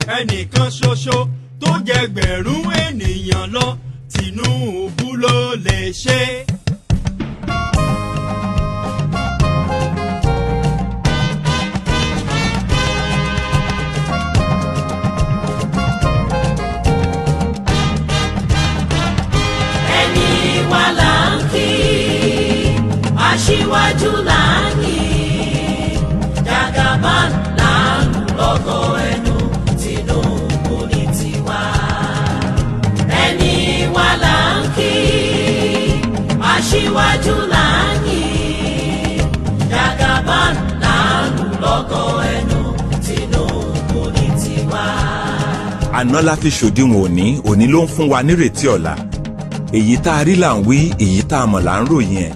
Ẹnìkan ṣoṣo tó jẹgbẹ̀rún ènìyàn lọ, Tinubu ló lè ṣe. Ẹni wa là ń kí, aṣíwájú là ń yìn, Jagaban là ń lọ́gọ̀ ẹnu, Tinubu ní tiwa. Ẹni wa là ń kí, aṣíwájú là ń yìn, Jagaban là ń lọ́gọ̀ ẹnu, Tinubu ní tiwa. Àná la fi ṣòdiwọ̀n òní, òní ló ń fún wa nírètí ọ̀la. Èyí tá a rí là ń wí, èyí tá a mọ̀ là ń ròyìn ẹ̀.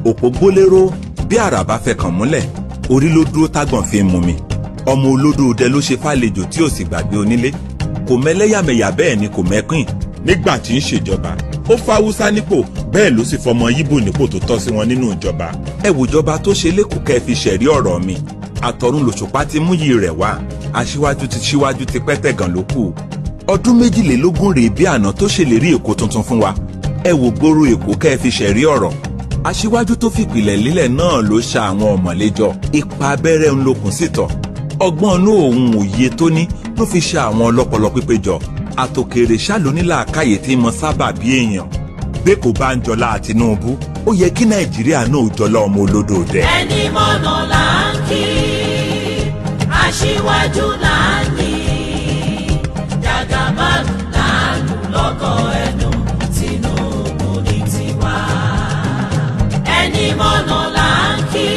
Òpó gbóléró bí àràbà fẹ́ kàn múlẹ̀, orí ló dúró tágbọ̀n fi ń mú mi. Ọmọ olódò dẹ ló ṣe fàlejò tí ò sì gbàgbé onílé. Kò mẹ́lẹ́yàmẹ̀yà, bẹ́ẹ̀ ni kò mẹ́kìn. Nígbà tí ń ṣèjọba, ó fáwúsá nípò, bẹ́ẹ̀ ló sì fọmọ yíbò nípò tó tọ́ sí wọn nínú ìjọba. Ẹ wòjọba tó ṣe lẹ́kọ̀ọ́ kẹ́ fi ṣẹ̀rí ọ̀rọ̀ mi. Àtọ̀run lòṣùpá ti mú yìí rẹ̀ wá. Aṣíwájú ti ṣíwájú ti pẹ́, tẹ̀gàn ló kù. Ọdún 22 rèé bí àná tó ṣèlérí Èkó tuntun fún wa. Ẹ wò gbòòrò Èkó kẹ́ ẹ fi ṣẹ̀rí ọ̀rọ̀. Aṣíwájú tó fìpìlẹ̀ lílẹ̀ náà ló ṣa àwọn ọ̀mọ̀lẹ́jọ. Ipa abẹ́rẹ́ ń lokùn sí tọ̀. Ọgbọ́n inú òun òye tó ní ló fi ṣe àwọn ọlọ́pọlọ pípé jọ. Àtòkèrè ṣàlónílàákàyè tí mo sábà bí èèyàn. Bẹ́ẹ̀ bá ń jọlá Tinubu, ó yẹ kí Nàìjíríà náà jọlá ọmọ olódò dẹ. Ẹni mọ̀nà là ń kí, aṣíwájú là ń yìn, Jagaban là ń lọ́gọ̀ ẹnu, Tinubu ní tiwa. Ẹni mọ̀nà là ń kí,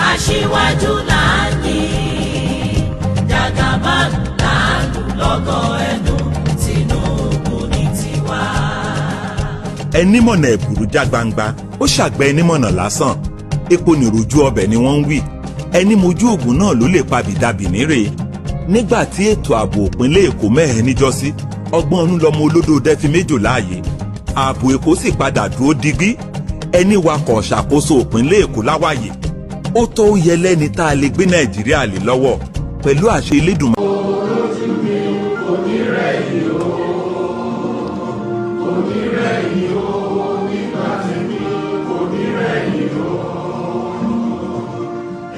aṣíwájú là ń yìn, Jagaban là ń lọ́gọ̀ ẹnu, Tinubu ní tiwa. Ẹnímọ̀nà ẹ̀bùrú já gbangba, ó ṣàgbẹ́ ẹnímọ̀nà lásán. Epo nìrújú ọbẹ̀ ni wọ́n ń wí. Ẹni mojú ògùn náà ló lè pa bìdabì nírè. Nígbà tí ètò ààbò òpínlẹ̀ Èkó mẹ́hẹ̀ níjọ́sí, ọgbọ́n ọdún lọmọ olódò dẹ́ fi méjò láàyè. Ààbò Èkó sì padà dúró digbí. Ẹni wakọ̀ ṣàkóso òpínlẹ̀ Èkó láwàyè. Ó tó yẹ lẹ́ni tá a lè gbé Nàìjíríà lé lọ́wọ́ pẹ̀lú àṣẹ Elédùmarè.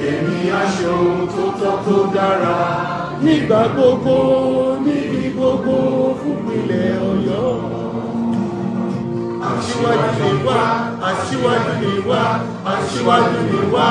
Èmi á ṣe ohun tó tọ́ tó dára nígbà gbogbo, níbi gbogbo, fúnpìlẹ̀ Ọ̀yọ́. Aṣíwájú ni wá, aṣíwájú ni wá, aṣíwájú ni wá.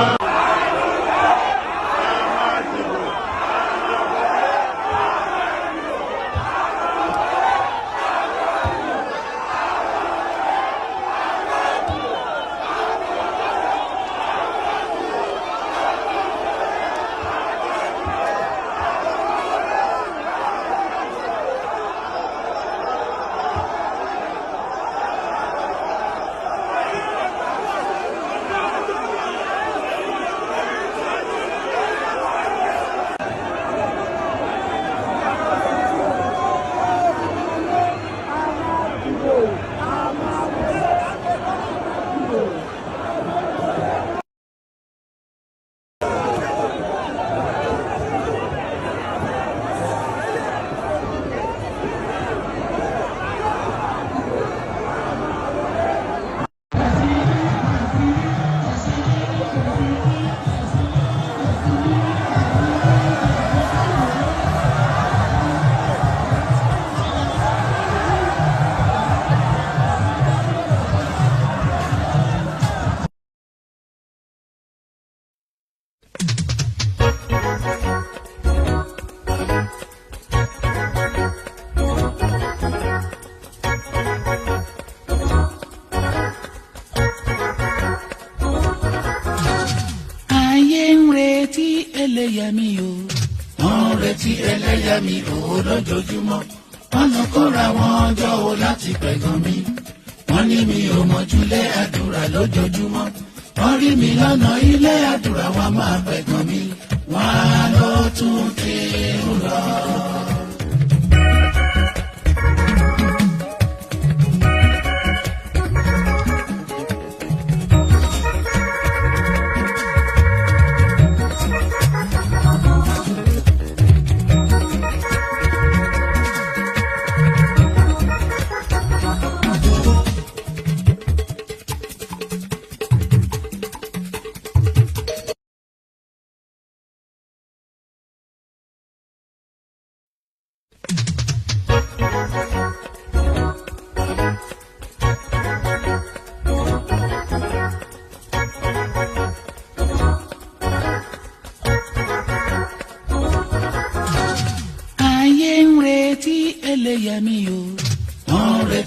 Ayé ń retí ẹlẹ́yàmí o. Wọ́n ń retí ẹlẹ́yàmí o lójoojúmọ́. Wọ́n lọ kóra wọn jọ o láti pẹ̀gàn mi. Wọ́n ní mi ò mọ̀júlé àdúrà lójoojúmọ́. Wọ́n rí mi lọ́nà ilé àdúrà, wọn máa pẹ̀gàn mi. Wọ́n á lọ tún ti ń lọ.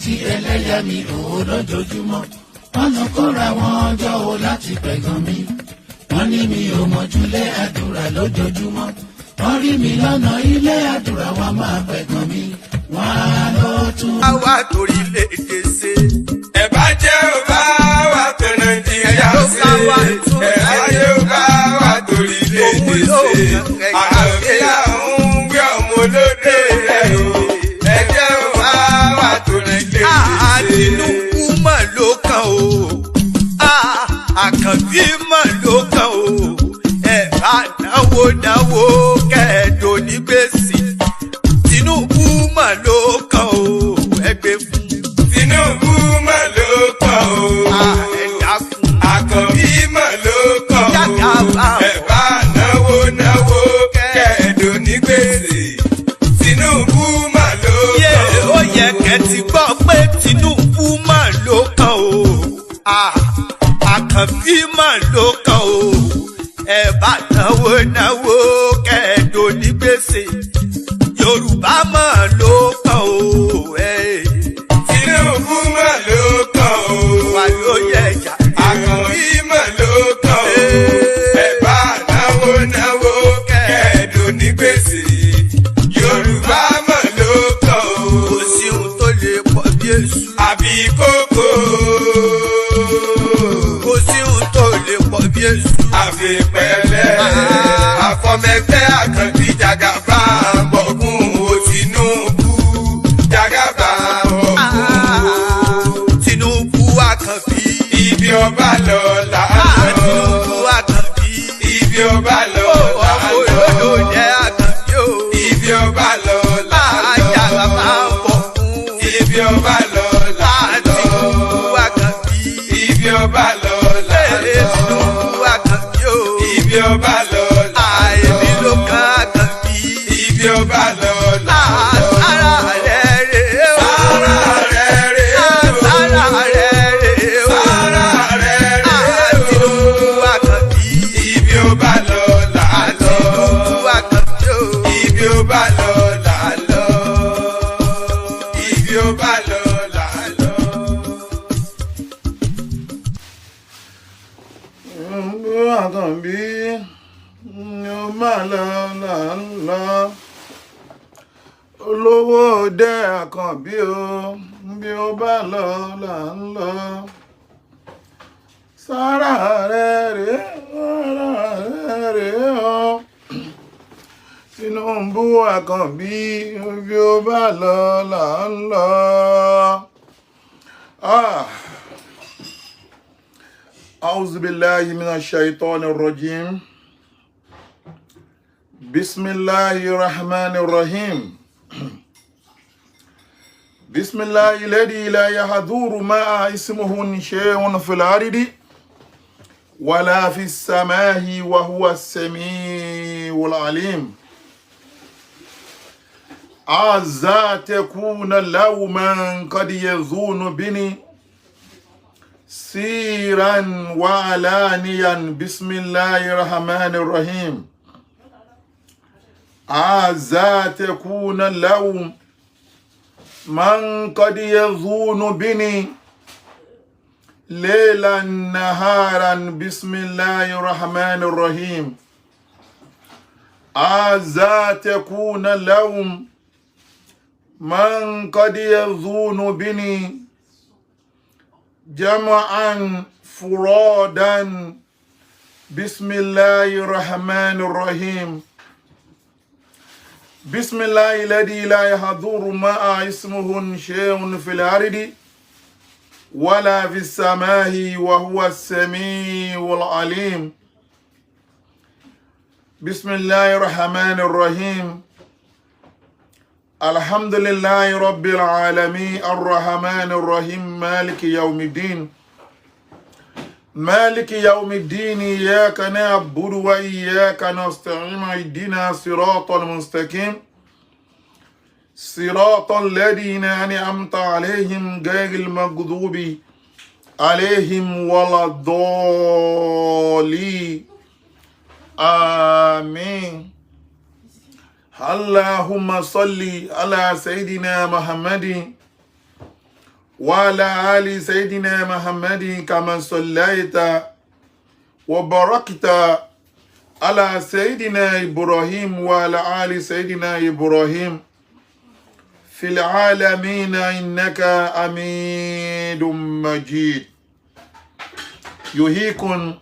Retí ẹlẹ́yàmí òwò lójoojúmọ́. Wọ́n lọ kóra wọn jọ o láti pẹ̀gàn mi. Wọ́n ní mi ò mọ̀júlé àdúrà lójoojúmọ́. Wọ́n rí mi lọ́nà ilé àdúrà, wọn máa pẹ̀gàn mi. Wọ́n á lọ tún. Àwa torí lè dé ṣe. Ẹ bá jẹ́ ò bá wa tó Nàìjíríà ṣe. Ẹ bá jẹ́ ò bá wa torí lè dé ṣe. Àkànbí àwọn ń wí ọmọ olóde rẹ̀ o. Ẹ jẹ́ ò bá wa tó Nàìjíríà ṣe. Tinubu mà ló kàn o. Àkànbí mà ló kàn o. Ẹ bá náwó náwó kẹ́ẹ̀dọ̀ ní gbèsè. Tinubu mà ló kàn o. Ẹ gbé fún. Tinubu mà ló kàn o. Ẹ dákun. Àkànbí mà ló kàn o. Jàgàbá. Ẹ bá náwó náwó kẹ́ẹ̀dọ̀ ní gbèsè. Tinubu mà ló Yé kàn o. ó yẹ kẹ́ ti gbọ́ pé Tinubu mà ló kàn o. Àkànbí mà ló kàn o. Ẹ bá náwó náwó kẹ́ẹ̀dọ̀ ní gbèsè. Yorùbá mà ló kàn o. Tinubu mà ló kàn o. Wà ló yẹ ẹja. Àkànbí mà ló kàn o. Ẹ bá náwó náwó kẹ́ẹ̀dùn ní gbèsè. Yorùbá mà ló kàn o. Kò sí ohun tó lè pọ̀ bí èṣù. Àbí kókó. Kò sí ohun tó lè pọ̀ bí èṣù. Àfi pẹ̀lẹ́. Àfọmẹgbẹ́ Àkànbí Jagaba bọ̀gún o Tinubu. Jagaba bọ̀gún o. Tinubu Àkànbí. Ibi ọba lọ là á lọ. Tinubu Àkànbí. Ibi ọba lọ là á Ọmọ lọ. olódò jẹ́ Àkànbí o. Ibi ọba lọ là á lọ. Àjàgbá ń bọ̀ fún. Ibi ọba lọ là á lọ. Tinubu Àkànbí. Ibi ọba lọ là á lọ. Tinubu Àkànbí o. Ibi ọba lọ là á lọ. Èmi ló kan Àkànbí. Ibi ọba lọ là á lọ. Sára rẹ̀ rèé o. Sára rẹ̀ rèé o. Sára rẹ̀ rèé o. Sára rẹ̀ rèé o. Tinubu Àkànbí. Ibi ọba lọ là á lọ. Tinubu Àkànbí o. Ibi ọba lọ là á lọ. Ibi ọba lọ là á lọ. Àkànbí ni ó máa lọ là ń lọ. Olówó dé Àkànbí o, bí ó bá lọ là ń lọ. Sára rẹ̀ rèé, sára rẹ̀ rèé o. Tinubu Àkànbí, bí ó bá lọ là ń lọ. Ah. أعوذ بالله من الشيطان الرجيم. بسم الله الرحمن الرحيم. بسم الله الذي لا يحضر مع اسمه شيء في الأرض ولا في السماء وهو السميع العليم. عزا تكون لوما قد يظن بني سيرا وعلانيا. بسم الله الرحمن الرحيم. عزا تكون لوم من قد يظن بني ليلا نهارا. بسم الله الرحمن الرحيم. عزا تكون لوم من قد يظن بني جمعا فرادا. بسم الله الرحمن الرحيم. بسم الله الذي لا يحضر مع اسمه شيء في الأرض ولا في السماء وهو السميع العليم. بسم الله الرحمن الرحيم. الحمد لله رب العالمين الرحمن الرحيم مالك يوم الدين. مالك يوم الدين. إياك نعبد وإياك نستعين. اهدنا صراط المستقيم، صراط الذين أنعمت عليهم غير المغضوب عليهم ولا الضالين. آمين. اللهم صل على سيدنا محمد. وعلى آل سيدنا محمد كما صليت وباركت على سيدنا إبراهيم وعلى آل سيدنا إبراهيم في العالمين إنك حميد مجيد. يحييكم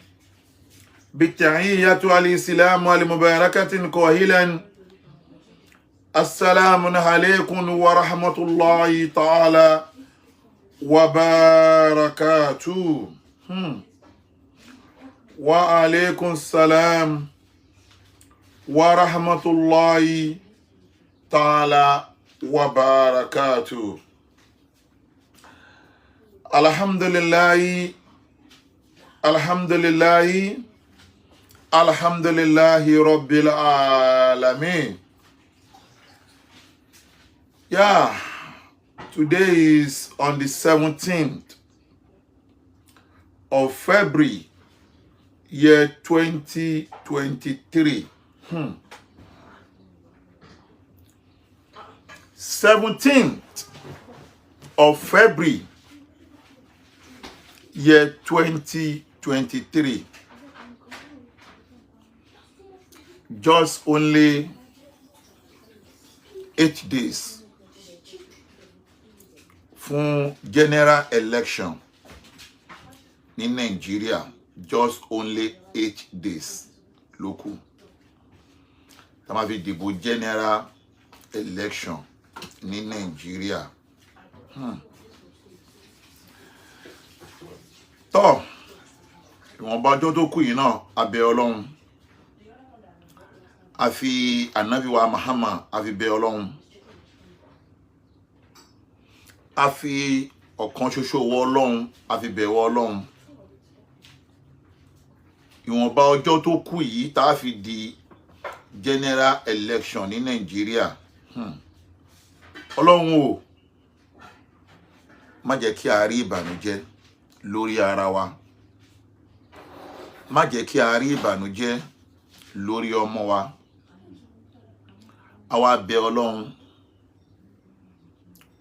بالتحية الإسلام المباركة قائلا: السلام عليكم ورحمة الله تعالى وبركاته. وعليكم السلام ورحمة الله تعالى وبركاته. الحمد لله، الحمد لله، الحمد لله رب العالمين. Yeah, today is on the 17th of February, year 2023. 17th of February, year 2023. Just only 8 days fún general election ní Nàìjíríà. Just only 8 days ló kù tá a máa fi dìbò general election ní Nàìjíríà. Tọ́ ìwọ̀nba ọjọ́ tó kù yìí náà, a bẹ̀ Ọlọ́run, a fi Ànábì wa Muhammad, a fi bẹ̀ Ọlọ́run, a fi ọ̀kan ṣoṣo wọ Ọlọ́run, a fi bẹ̀ wọ Ọlọ́run. Ìwọ̀nba ọjọ́ tó kù yìí tá a fi di general election ní Nàìjíríà, Ọlọ́run o, má jẹ́ kí a rí ìbànújẹ́ lórí ara wa, má jẹ́ kí a rí ìbànújẹ́ lórí ọmọ wa. Àwa bẹ̀ Ọlọ́run,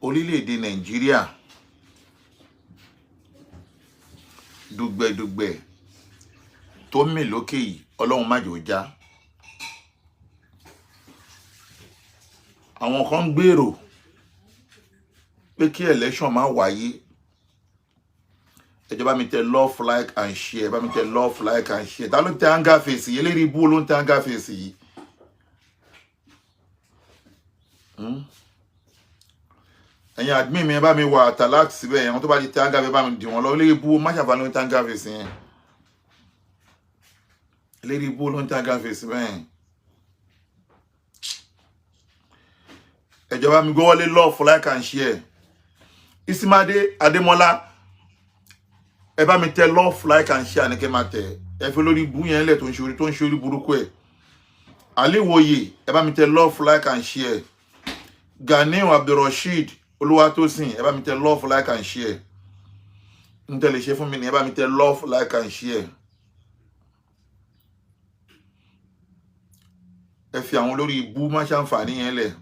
orílẹ̀-èdè Nàìjíríà, dùgbẹ̀dùgbẹ̀ tó mì lókè yìí, Ọlọ́run má jẹ́ ó já. Àwọn kan ń gbèrò pé kí election má wáyé. Ẹ jọ̀ọ́, bá mi tẹ love, like and share. Bá mi tẹ love, like and share. Ta ló ń tẹ anger face yìí? Eléyìí ibú ló ń tẹ anger face yìí. Ẹ̀yin admin mi, ẹ bá mi wà talak síbẹ̀ yẹn. Àwọn tó bá ti tẹ anger face, bá mi dì wọ́n lọ. Eléyìí ibú má ṣàfàní ló ń tẹ anger face yẹn. Eléyìí ibú ló ń tẹ anger face bẹ́ẹ̀. Ẹ jọ̀ọ́, bá mi gbọ́wọ́lé love, like and share. Isimade Adémọ́lá, ẹ bá mi tẹ love, like and share ní kẹ́ máa tẹ. Ẹ fi lórí ibú yẹn lẹ̀ tó ń ṣe orí burúkú ẹ̀. Àléwòye, ẹ bá mi tẹ love, like and share. Ganiu Abdulrasheed Olúwatósìn, ẹ bá mi tẹ love, like and share. N tẹ lè ṣe fún mi ní, ẹ bá mi tẹ love, like and share. Ẹ fi àwọn olórí ibú má ṣàǹfààní yẹn lẹ̀.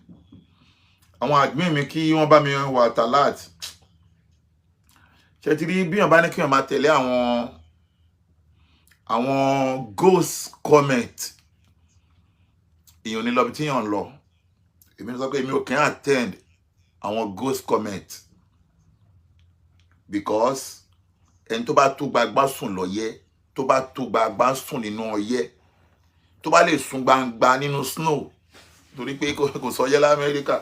Àwọn admin mi, kí wọ́n bá mi wà talat. Ṣe ti rí bí wọ́n bá ní kí wọ́n máa tẹ̀lé àwọn ghost comment, èèyàn ní lọ bí tí èèyàn ń lọ. Èmi sọ pé èmi ò kàn attend àwọn ghost comment because ẹni tó bá tó gbagba sùn lọ́yẹ́, tó bá tó gbagba sùn nínú ọyẹ́, tó bá lè sùn gbangba nínú snow, torí pé kò sọyẹ́ l'Amẹ́ríkà,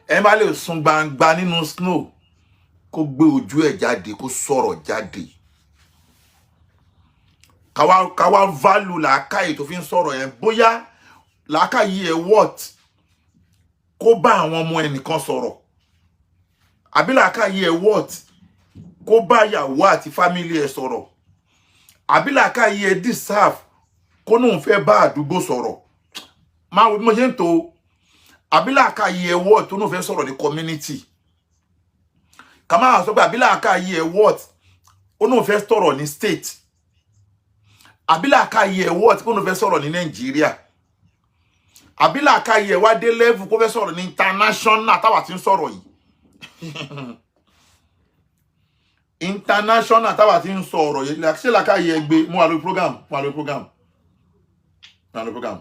ẹni bá lè sùn gbangba nínú snow, kó gbé ojú ẹ̀ jáde, kó sọ̀rọ̀ jáde, káwá value làákàyè tó fi ń sọ̀rọ̀ yẹn, bóyá làákàyè ẹ̀ what kó bá àwọn ọmọ ẹnìkan sọ̀rọ̀, àbí làákàyè ẹ̀ what kó bá ìyàwó àti family ẹ̀ sọ̀rọ̀, àbí làákàyè ẹ̀ deserve kó nóun fẹ́ bá àdúgbò sọ̀rọ̀. Máa wo bí mo ṣe ń tó. Àbí làákàyè ẹ̀ what tó nóun fẹ́ sọ̀rọ̀ ní community. Ká máa sọ pé àbí làákàyè ẹ̀ what ó nóun fẹ́ sọ̀rọ̀ ní state, àbí làákàyè ẹ̀ what kó nóun fẹ́ sọ̀rọ̀ ní Nàìjíríà, àbí làákàyè ẹ̀ wá dé level kó fẹ́ sọ̀rọ̀ ní international táwa ti ń sọ̀rọ̀ yìí. International táwa ti ń sọ ọ̀rọ̀ yìí, ṣé làákàyè ẹ gbé? Mo wà lórí program, mo wà lórí program, mo wà lórí program.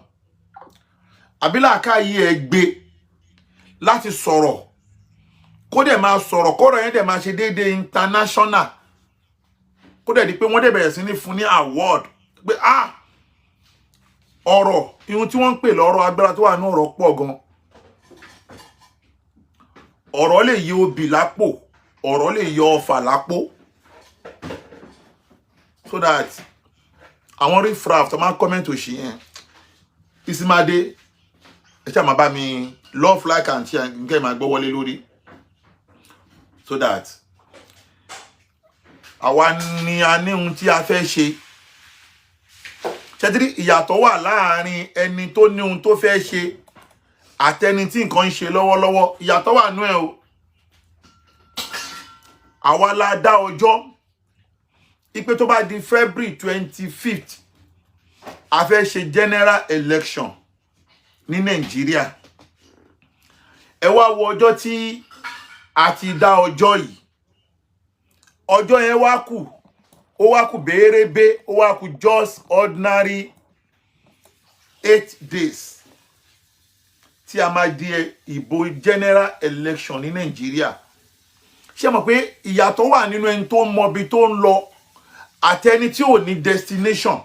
Àbí làákàyè ẹ gbé láti sọ̀rọ̀, kó dẹ̀ máa sọ̀rọ̀, kọ́rọ̀ yẹn dẹ̀ máa ṣe déédéé international, kó dẹ̀ di pé wọ́n dẹ̀ bẹ̀rẹ̀ sí ní fún ní award pé, ah, ọ̀rọ̀ ihun tí wọ́n ń pè lọ́rọ̀, agbára tó wà ní ọ̀rọ̀ pọ̀ gan. Ọ̀rọ̀ lè yọ obì lápò, ọ̀rọ̀ lè yọ ọfà lápò. So that àwọn riffraff tó máa ń comment òṣì yẹn, Isimade, ẹ ṣáà máa bá mi love, like and share, nǹkan ẹ̀ máa gbọ́ wọlé lórí, so that àwa ni a ní ohun tí a fẹ́ ṣe. Ṣẹ́tírí, ìyàtọ̀ wà láàrin ẹni tó ní ohun tó fẹ́ ṣe àtẹni tí nǹkan ń ṣe lọ́wọ́lọ́wọ́. Ìyàtọ̀ wà nú ẹ̀ o. Àwa la dá ọjọ́ ipe tó bá di February 25th, a fẹ́ ṣe general election ní Nàìjíríà. Ẹ wá wo ọjọ́ tí a ti dá ọjọ́ yìí. Ọjọ́ yẹn wá kù, ó wá kù béèrèbé, ó wá kù just ordinary 8 days tí a máa di ìbò general election ní Nàìjíríà. Ṣé mọ̀ pé ìyàtọ̀ wà nínú ẹni tó mọbi tó ń lọ àti ẹni tí ò ní destination?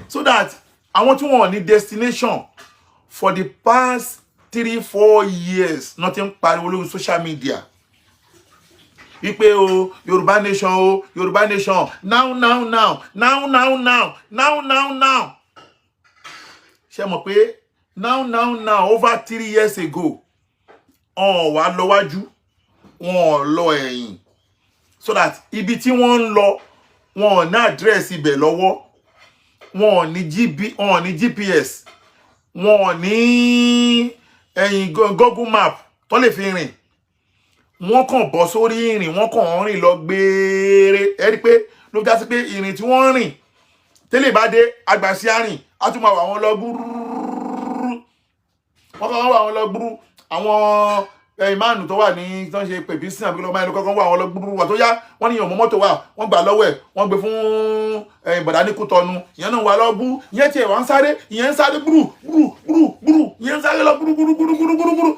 So that àwọn tí wọn ò ní destination, for the past 3-4 years náà ti ń pariwo lórí social media wípé o, Yorùbá nation o, Yorùbá nation now now now now now now now now now. Ṣé mọ̀ pé now now now, over 3 years ago, ọ̀n wá lọ wájú, wọn ò lọ ẹ̀yìn, so that ibi tí wọ́n ń lọ, wọn ò ní àdírẹ́sì ibẹ̀ lọ́wọ́, wọn ò ní GB, wọn ò ní GPS, wọn ò ní ẹ̀yìn Google Map tó lè fi rìn. Wọ́n kàn bọ́ sórí ìrìn, wọ́n kàn ń rìn lọ gbére. Ẹ rí i pé ló já sí pé ìrìn tí wọ́n ń rìn tẹ́lẹ̀ bá dé agbàsí àrìn, á tún máa wà wọ́n lọ gbúrúrú. Wọ́n kàn wà wọ́n lọ gbúrú. Àwọn ìmáànù tó wà ní tó ń ṣe pèbí sí àbíkí lọ́mọ ẹni kọ́kọ́ wà wọ́n lọ gbúrú wà tó yá. Wọ́n ní ìyọ̀mọ́ mọ́tò wà, wọ́n gbà lọ́wọ́ ẹ̀, wọ́n gbé fún bọ̀dá ní Kútọ́nu. Ìyẹn náà wà lọ bú. Ìyẹn tiẹ̀ wà ń sáré, ìyẹn ń sáré gbúrú gbúrú gbúrú gbúrú. Ìyẹn ń sáré lọ gbúrú gbúrú gbúrú gbúrú gbúrú gbúrú.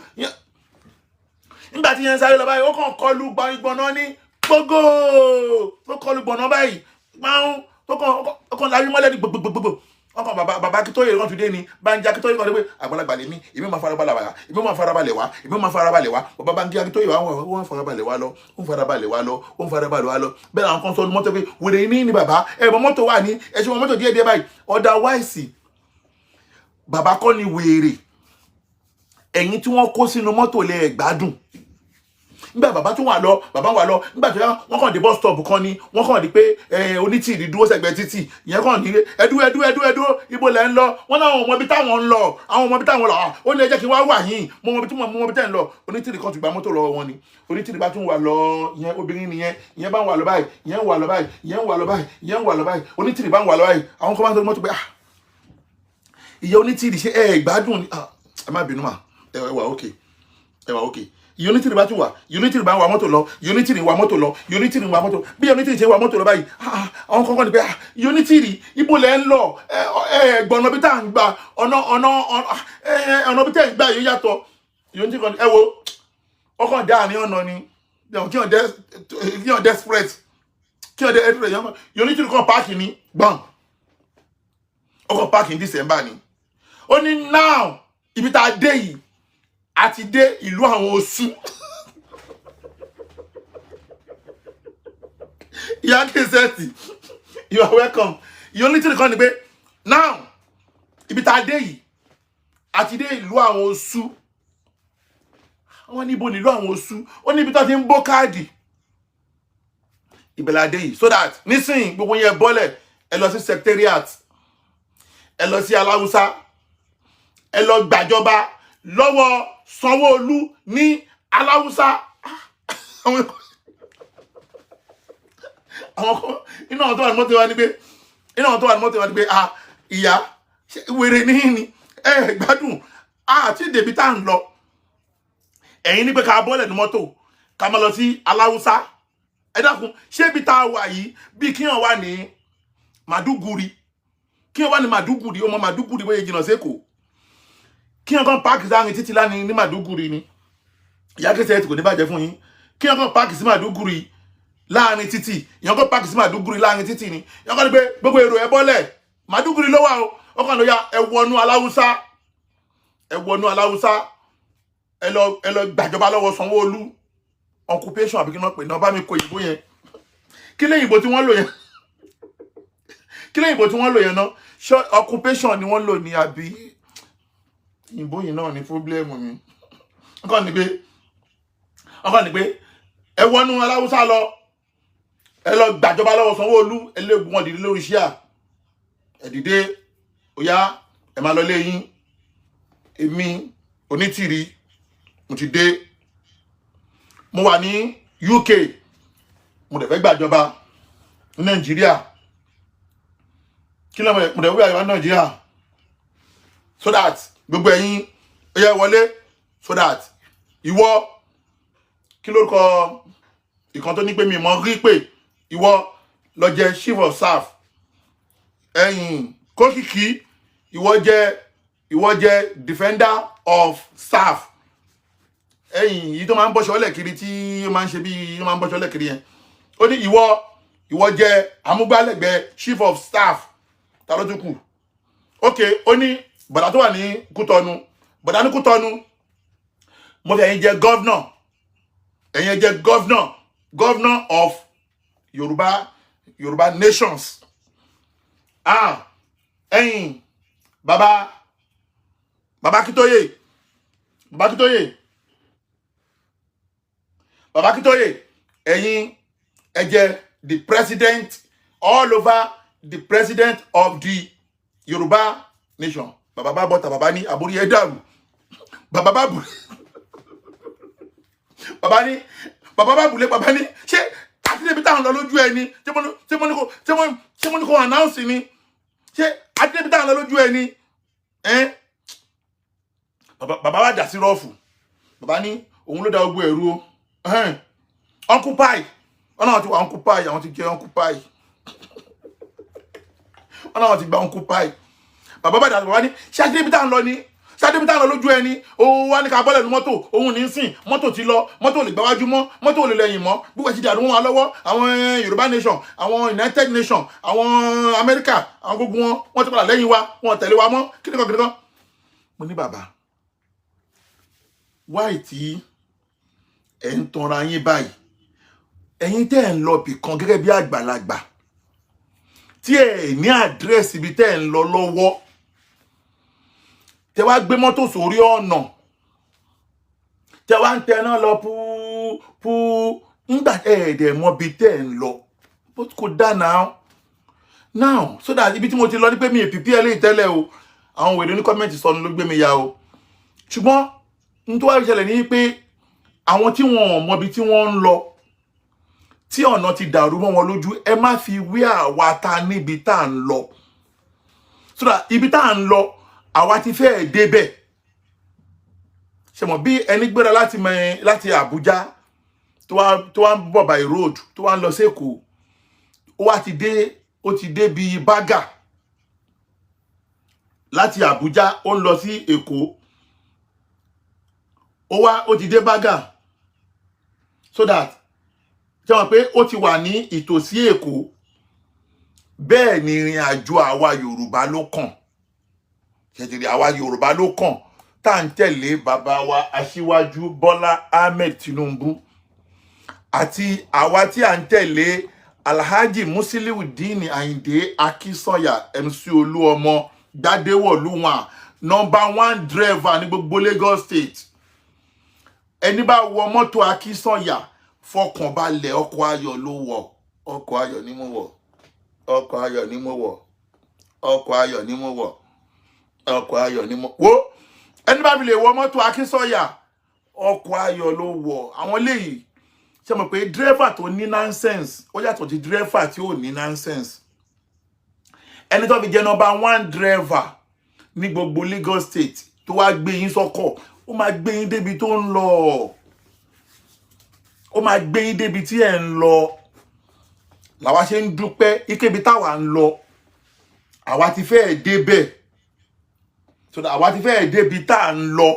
Nígbà tí ìyẹn ń sáré lọ báyìí, ó kàn kọlu gbọ̀nà ní gbogbo, tó kọlu gbọ̀nà báyìí gbáhùn, tó kàn, ó kàn lárí mọ́lẹ̀ ní gbogbogbò. Wọn kàn bàbá bàbá Akíntóyè kan tún dé ni. Bánjí Akíntóyè kan dé pé àgbàlagbà lèmi, èmi máa farabalẹ̀ wá, èmi máa farabalẹ̀ wá, èmi máa farabalẹ̀ wá. Bàbá Bánjí Akíntóyè wá, wọ́n farabalẹ̀ wá lọ, ó ń farabalẹ̀ wá lọ, ó ń farabalẹ̀ wá lọ. Bẹ́ẹ̀ làwọn kan sọ ní mọ́tò pé wèrè ní bàbá ẹ̀ mọ́ mọ́tò wà ní ẹ̀ ṣe wọn mọ́tò díẹ̀ díẹ̀ báyìí. Otherwise, bàbá kọ́ ni wèrè. Ẹ̀yin tí wọ́n kó sínú mọ́tò lè gbádùn. Nígbà bàbá tún wà lọ, bàbá wà lọ. Nígbà tó yá, wọ́n kàn dé bus stop kan ni wọ́n kàn di pé onítìrì dúró sẹ́gbẹ̀ẹ́ títì. Ìyẹn kàn ní ẹdú ẹdú ẹdú ẹdú, ibo lẹ ń lọ? Wọ́n náà àwọn ọmọ ibi táwọn ń lọ, àwọn ọmọ ibi táwọn lọ. Ó ní ẹ jẹ́ kí n wá wà yín, mo mọ ibi tí mo mọ ibi tẹ́ ń lọ. Onítìrì kan tún gba mọ́tò lọ́wọ́ wọn ni. Onítìrì bá tún wà lọ. Ìyẹn obìnrin nìyẹn. Ìyẹn bá ń wà lọ báyìí, ìyẹn ń wà lọ báyìí, ìyẹn ń wà lọ báyìí, ìyẹn ń wà lọ báyìí. Onítìrì bá ń wà lọ báyìí, àwọn kan bá ń sọ mọ́tò pé, ah, ìyá onítìrì, ṣe ẹ gbádùn ni? Ah, ẹ má bínú mà, ẹ wà okay, ẹ wà okay. Unity bá tún wà, Unity bá ń wa mọ́tò lọ, Unity wa mọ́tò lọ, Unity wa mọ́tò. Bí Unity ṣe wa mọ́tò lọ báyìí, ah, àwọn kankan ni pé, ah, Unity, ibo lẹ ń lọ? Ẹ ẹ gbọ̀nà bí tá à ń gba ọ̀nà ọ̀nà ẹ ọ̀nà bí tẹ̀ ń gbà yìí yàtọ̀. Unity kan, ẹ wo, ọkàn dá ní ọ̀nà ni kí ọ̀ desperate, kí ọ̀ desperate. Unity kan park ní gbọ̀n, ọkọ̀ park ní December ni. Ó ní now, ibi tá a dé yìí, a ti dé ìlú àwọn oṣù. Ìyá Kẹsẹ̀tì, you are welcome. Unity kan ni pé now, ibi tá a dé yìí, a ti dé ìlú àwọn oṣù. Wọ́n ní ibo nílùú àwọn oṣù? Ó ní ibi tó ti ń bó káàdì ìbẹ̀lẹ̀ adé yìí. So that nísìnyí, gbogbo yẹn bọ́lẹ̀, ẹ lọ sí secretariat, ẹ lọ sí Aláwùsá, ẹ lọ gbàjọba lọ́wọ́ Sanwó-Olú ní Aláwùsá. Àwọn kan inú àwọn tó wà ní mọ́tò wa ni pé, inú àwọn tó wà ní mọ́tò wa ni pé, ah, ìyá, wèrè níhìn ni ẹ gbádùn àti dèbí tá à ń lọ. Ẹ̀yin ní pé ká bọ́lẹ̀ ní mọ́tò, ká máa lọ sí Aláwùsá. Ẹ dákun, ṣé ibi tá a wà yìí, bí kíyàn wà ní Màdúgùrì, kíyàn wà ní Màdúgùrì, ọmọ Màdúgùrì bóyá jìnnà sẹ́kọ̀ọ́, kíyàn kan park sáàrin títí lánìí ní Màdúgùrì ni, ìyá kẹsẹ̀ ẹ̀ tí kò ní bàjẹ́ fún yín, kíyàn kan park sí Màdúgùrì láàrin títì, ìyàn kan park sí Màdúgùrì láàrin títì ni, ìyàn kan ní pé gbogbo èrò, ẹ bọ́lẹ̀. Màdúgùrì ló wà o. Ó kàn ló yá, ẹ wọnú Aláwùsá, ẹ wọnú Aláwùsá, ẹ lọ gbàjọba lọ́wọ́ Sanwó-Olú. Occupation àbí kí wọ́n pè náà? Bá mi kọ ìbò yẹn. Kí lẹ́yìn ìbò tí wọ́n lò yẹn? Kí lẹ́yìn ìbò tí wọ́n lò yẹn náà? Ṣé occupation ni wọ́n lò ní, àbí ìbò yìí náà ní problem mi? Ọkàn ní pé ẹ wọnú Aláwùsá lọ, ẹ lọ gbàjọba lọ́wọ́ Sanwó-Olú. Ẹ lé wọn dìde lórí iṣẹ́ à, ẹ dìde, ó yá, ẹ máa lọ lé yín. Èmi Onítìrí, mo ti dé. Mo wà ní UK, mo dẹ̀ fẹ́ gbàjọba ní Nàìjíríà. Kí ló mo dẹ̀ fẹ́ gbàjọba ní Nàìjíríà, so that gbogbo ẹ̀yin, ó yẹ wọlé, so that ìwọ, kí lórúkọ ìkan tó ní pé mi mọ̀ rí, pé ìwọ lọ jẹ chief of staff, ẹ̀yìn Kókìkí, ìwọ jẹ defender of staff, ẹ̀yìn yìí tó máa ń bọ́ṣọ lẹ̀ kiri, tí ó máa ń ṣe bí ó máa ń bọ́ṣọ lẹ̀ kiri yẹn, ó ní ìwọ jẹ amúgbálẹ́gbẹ̀ẹ́ chief of staff. Ta ló tún kù? Ok, ó ní bọ̀dá tó wà ní Kútọ́nu, bọ̀dá ní Kútọ́nu, mo fi ẹ̀yin jẹ governor, ẹ̀yin jẹ governor of Yorùbá nations. Ah, ẹ̀yin bàbá Akíntóyè, bàbá Akíntóyè, bàbá Akíntóyè, ẹ̀yin ẹ jẹ́ the president all over, the president of the Yorùbá nation. Bàbá bá bọ́ta, bàbá ní àbórí ẹ dàrú. Bàbá bá bù, bàbá ní, bàbá bá bùlé, bàbá ní ṣé àti débi táwọn lọ lójú ẹ ni? Ṣé mo ní kó announce ni? Ṣé àti débi táwọn lọ lójú ẹ ni? Ẹ bàbá wa dà sí rọ́ọ̀fù. Bàbá ní òun ló dá gbogbo ẹ̀rú o. Uncle Pie, wọn náà ti wà. Uncle Pie, àwọn ti jẹ Uncle Pie, wọn náà ti gba Uncle Pie. Bàbá bá dà, bàbá ní ṣé àti débi táwọn lọ ni? Ṣé àti débi táwọn lọ lójú ẹ ni? Òun wá ní ká bọ́lẹ̀ ní mọ́tò òun ní sìn, mọ́tò ti lọ, mọ́tò ò lè gbáwájú mọ́, mọ́tò ò lè lẹ́yìn mọ́, gbogbo ẹ̀ ti dàrú wọn lọ́wọ́. Àwọn Yorùbá nation, àwọn United Nation, àwọn Amẹ́ríkà, àwọn gbogbo wọn, wọ́n ti padà lẹ́yìn wa, wọn ò tẹ̀lé wa mọ́. Kíníkan kíníkan. Mo ní, bàbá, wáì tí ẹ̀ ń tanra yín báyìí? Ẹ̀yin tẹ́ ẹ̀ ń lọ bì kan gẹ́gẹ́ bí àgbàlagbà, tí ẹ̀ ní àdírẹ́sì ibi tẹ́ ẹ̀ ń lọ lọ́wọ́, tẹ́ wá gbé mọ́tò sórí ọ̀nà, tẹ́ wá ń tẹná lọ pú pú ńgbà ẹ̀ dẹ̀ mọ ibi tẹ́ ẹ̀ ń lọ, but kò dá now now. So that ibi tí mo ti lọ ní pé mi ì pìpì ẹ̀ lè tẹ́lẹ̀ o. Àwọn wèrè ní comment sọnù ló gbé mi ya o. Ṣùgbọ́n n tó wá ṣẹlẹ̀ ní pé àwọn tí wọn ò mọbi tí wọ́n ń lọ, tí ọ̀nà ti dàrú mọ́ wọn lójú, ẹ má fi wé àwa ta níbi tá à ń lọ, so that ibi tá à ń lọ, àwa ti fẹ́ẹ̀ débẹ̀. Ṣe mọ̀ bí ẹni gbéra láti Àbújá, tó wá ń bọ̀ by road, tó wá ń lọ sÉkòó, ó wá ti dé, ó ti dé bíi Bágà láti Àbújá, ó ń lọ sí Èkó, ó wá, ó ti dé Bágà, so that ṣe mọ̀ pé ó ti wà ní ìtòsí Èkó. Bẹ́ẹ̀ ni ìrìn àjò àwa Yorùbá ló kàn ṣètìlì, àwa Yorùbá ló kàn tá à ń tẹ̀lé bàbá wa Aṣíwájú Bọ́lá Ahmed Tinubu, àti àwa tí à ń tẹ̀lé Alhaji Musiliudeen Ayinde Akínsànyà, MC Olúọmọ, Gbadewọlúwọ̀n, number one driver ní gbogbo Lagos State. Ẹni bá wọ mọ́tò Akínsànyà, fọkànbalẹ̀, ọkọ̀ ayọ̀ ló wọ̀. Ọkọ̀ ayọ̀ ni mo wọ̀, ọkọ̀ ayọ̀ ni mo wọ̀, ọkọ̀ ayọ̀ ni mo wọ̀, ọkọ̀ ayọ̀ ni mo wo. Ẹni bá fi lè wọ mọ́tò Akínsànyà, ọkọ̀ ayọ̀ ló wọ̀. Àwọn eléyìí, ṣe mọ̀ pé dírẹ́fà tó ní nonsense, ó yàtọ̀ sí dírẹ́fà tí ò ní nonsense. Ẹni tó fi jẹ́ number one driver ní gbogbo Lagos State, tó wá gbé yín sọ́kọ̀, ó Ó máa gbé yín débi tó ń lọ, ó máa gbé yín débi tí ẹ̀ ń lọ. Làwa ṣe ń dúpẹ́ ikébi táwa ń lọ, àwa ti fẹ́ẹ̀ débẹ̀, so that àwa ti fẹ́ẹ̀ débi tá à ń lọ.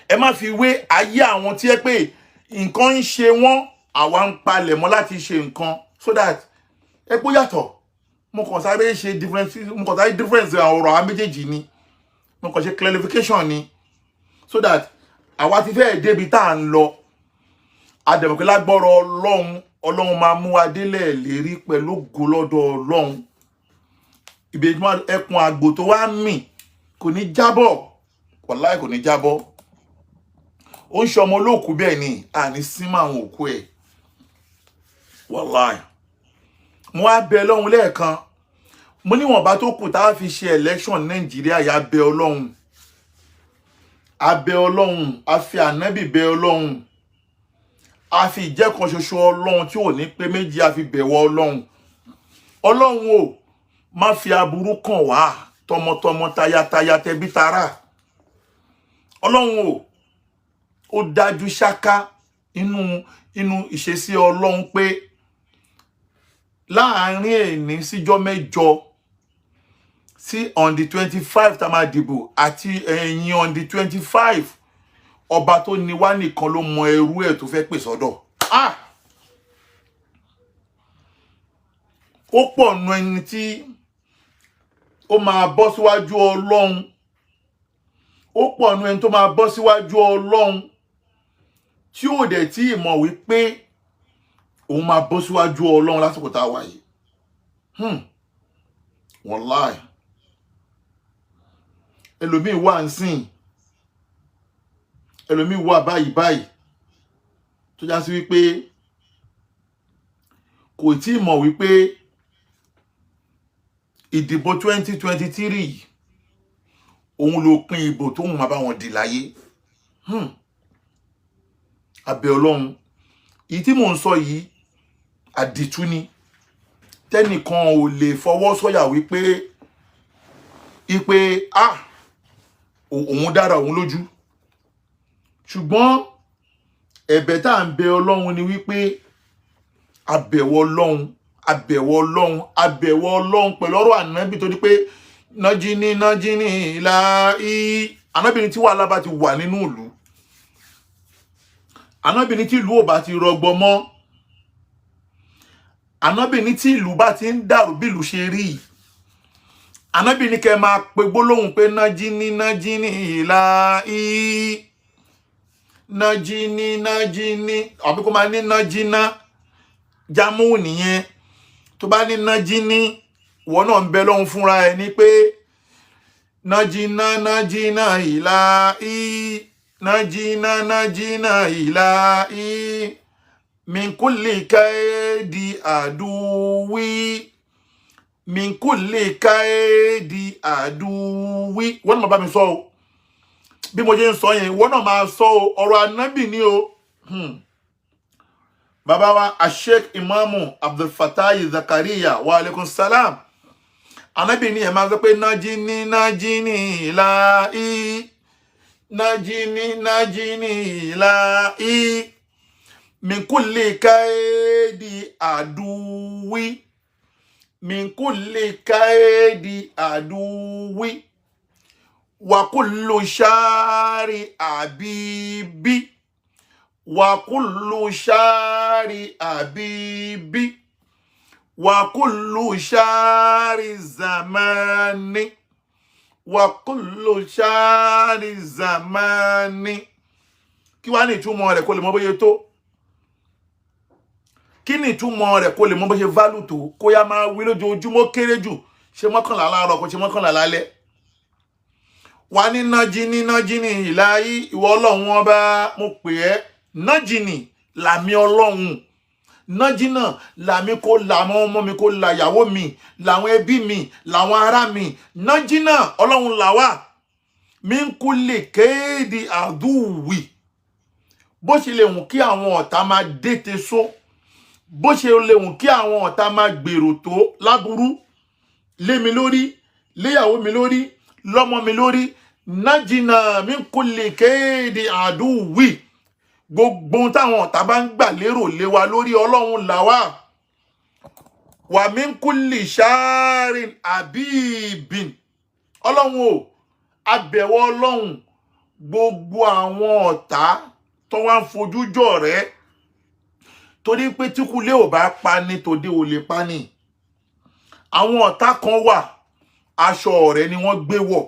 Ẹ má fi wé ayé àwọn tí ẹ pé nǹkan ń ṣe wọ́n. Àwa ń palẹ̀ mọ́ láti ṣe nǹkan so that ẹ pé ó yàtọ̀. Mo kàn sáré ṣe difference, mo kàn sáré difference àwọn ọ̀rọ̀ àwọn méjèèjì ni, mo kàn ṣe clarification ni, so that àwa ti fẹ́ẹ̀ débi tá à ń lọ. Àdẹ̀mọ̀pẹ́ lágbọ́rọ̀ Ọlọ́run, Ọlọ́run máa mú wa délẹ̀ lérí pẹ̀lú ògo lọ́dọ̀ Ọlọ́run. Ìbejì ẹkùn àgbò tó wá mì kò ní jábọ̀, wàláì kò ní jábọ̀. Ó ń ṣe ọmọ olóòkú bẹ́ẹ̀ ni àní símọ́ àwọn òkú ẹ̀, wàláì. Mo wá bẹ Ọlọ́run lẹ́ẹ̀kan, mo níwọ̀nba tó kù tá a fi ṣe election Nàìjíríà yà, bẹ Ọlọ́run, a bẹ Ọlọ́run, a fi Ànábì bẹ Ọlọ́run, a fi ìjẹ́ kan ṣoṣo Ọlọ́run tí ò ní pé méjì, a fi bẹ̀wọ̀ Ọlọ́run. Ọlọ́run o, má fi aburú kàn wá tọmọtọmọ, tayataya, tẹbí tará. Ọlọ́run o, ó dájú ṣáká inú ìṣesí Ọlọ́run pé láàárín èní síjọ́ 8 sí on the 25 tá a máa dìbò àti ẹ̀yìn on the 25, ọba tó ní wá nìkan ló mọ ẹrú ẹ̀ tó fẹ́ pè sọ́dọ̀. Ah, ó pọ̀ nu ẹni tí ó máa bọ́ síwájú Ọlọ́run, ó pọ̀ nu ẹni tó máa bọ́ síwájú Ọlọ́run tí ò dẹ̀ tí ì mọ̀ wípé òun máa bọ́ síwájú Ọlọ́run lásìkò tá a wà yìí. Wàláì, ẹlòmíì wà ń sìn, ẹlòmíì wà báyìí báyìí tó já sí wípé kò tí ì mọ̀ wípé ìdìbò 2023 òun ló pín ìbò tóun máa bá wọn dì láyé. Abẹ́ Ọlọ́run, èyí tí mò ń sọ yìí, àdìtú ni, tẹ́nìkan ò lè fọwọ́ sọ̀yà wípé ipe ah, òun dára òun lójú. Ṣùgbọ́n ẹ̀bẹ̀ tá à ń bẹ Ọlọ́run ni wípé abẹ̀wọ̀ Ọlọ́run, abẹ̀wọ̀ Ọlọ́run, abẹ̀wọ̀ Ọlọ́run pẹ̀lú ọ̀rọ̀ Ànábì tó ní pé nájíní nájíní láì. Ànábì ní tí wàhálà bá ti wà nínú ìlú, Ànábì ní tí ìlú ò bá ti rọgbọ mọ́, Ànábì ní tí ìlú bá ti ń dàrú bí ìlú ṣe rí yìí, Ànábì ní kẹ́ máa pe gbólóhùn pé nájíní nájíní láì, nájíní nájíní, àbí kó máa ní nájíná jámù nìyẹn. Tó bá ní nájíní, ìwọ náà ń bẹ lọ́hùn fúnra ẹ ní pé nájíná nájíná ìlà í, nájíná nájíná ìlà í, minkulli kaidi àdúwí, minkulli kaidi àdúwí. Wọ́n náà máa bá mi sọ o, bí mo ṣe ń sọ yẹn, ìwọ náà máa sọ o. Ọ̀rọ̀ Ànábì ni o. Bàbá wa Asheik Imamu Abdulfatai Zakaria, wa alaikum salam. Ànábì ni ẹ máa sọ pé nájíní nájíní láì, nájíní nájíní láì, minkulli kaidi àdúwí, minkulli kaidi àdúwí, wàkúlù ṣáárì àbíbí, wàkúlù ṣáárì àbíbí, wàkúlù ṣáárì zamani, wàkúlù ṣáárì zamani. Kí wàá ní ìtumọ̀ rẹ̀ kó lè mọ bóyá tó? Kí ni ìtumọ̀ rẹ̀ kó lè mọ bó ṣe válù tó? Kó yá máa wí lójoojúmọ́, kéré jù ṣe 11 láàárọ̀, kó ṣe 11 lálẹ́. Wà ní nájíní nájíní ìláyí, ìwọ Ọlọ́run ọba, mo pè ẹ́, nájìní làmì Ọlọ́run, nájìnà làmì, kó làwọn ọmọ mi, kó làyàwó mi, làwọn ẹbí mi, làwọn ará mi, nájìnà Ọlọ́run làwà, mi ń kú lè kéde àdúwì. Bó ṣe lè wù kí àwọn ọ̀tá máa dètè só, bó ṣe lè wù kí àwọn ọ̀tá máa gbèrò tó láburú lé mi lórí, léyàwó mi lórí, lọ́mọ mi lórí, Nájìnà min kulli kéèdì àdúwì, gbogbo ohun táwọn ọ̀tá bá ń gbà lérò lé wa lórí, Ọlọ́run là wá. Wà min kulli ṣáàrin àbíbìn, Ọlọ́run o, abẹ̀wọ̀ Ọlọ́run, gbogbo àwọn ọ̀tá tó wá ń fojú jọ rẹ̀, torí pé tíkulé ò bá pa ni tòde ò lè pa ni. Àwọn ọ̀tá kan wà, aṣọ ọ̀rẹ́ ni wọ́n gbé wọ̀,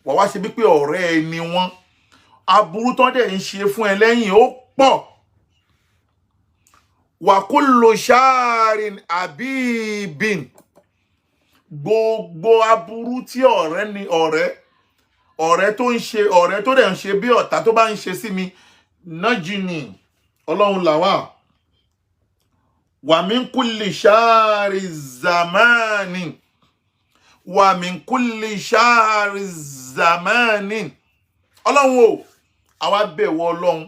wà wá ṣe bí pé ọ̀rẹ́ ẹ ni wọ́n. Aburú tán dẹ̀ ń ṣe fún ẹ lẹ́yìn ó pọ̀. Wàkúlò ṣáàrin àbíbìn, gbogbo aburú tí ọ̀rẹ́ ni ọ̀rẹ́ ọ̀rẹ́ tó ń ṣe, ọ̀rẹ́ tó dẹ̀ ń ṣe bí ọ̀tá tó bá ń ṣe sí mi, nájìnì, Ọlọ́run làwà. Wàmí kúlì ṣáàrì zamani, wàmí kúlì ṣáàrì zamani, Ọlọ́run o, àwa bẹ̀wọ̀ Ọlọ́run,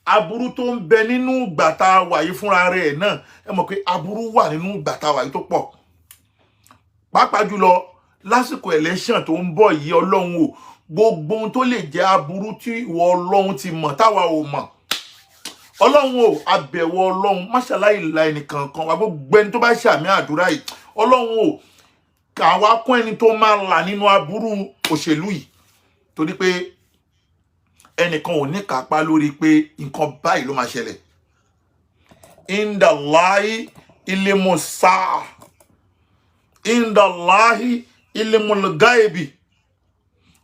aburú tó ń bẹ nínú ìgbà tá a wà yìí fúnra rẹ̀ náà, ẹ mọ̀ pé aburú wà nínú ìgbà tá a wà yìí tó pọ̀, pàápàá jùlọ lásìkò election tó ń bọ̀ yìí. Ọlọ́run o, gbogbo ohun tó lè jẹ́ aburú tí ìwọ Ọlọ́run ti mọ̀ táwa ò mọ̀, Ọlọ́run o, àbẹ̀wò Ọlọ́run, máṣáláì la ẹnìkankan wa. Gbogbo ẹni tó bá ṣàmì àdúrà yìí, Ọlọ́run o, kàwa kún ẹni tó máa là nínú aburú òṣèlú yìí, torí pé ẹnìkan ò ní kápá lórí pé nǹkan báyìí ló máa ṣẹlẹ̀. Indallahi ilimu sáà, indallahi ilimul gaibi,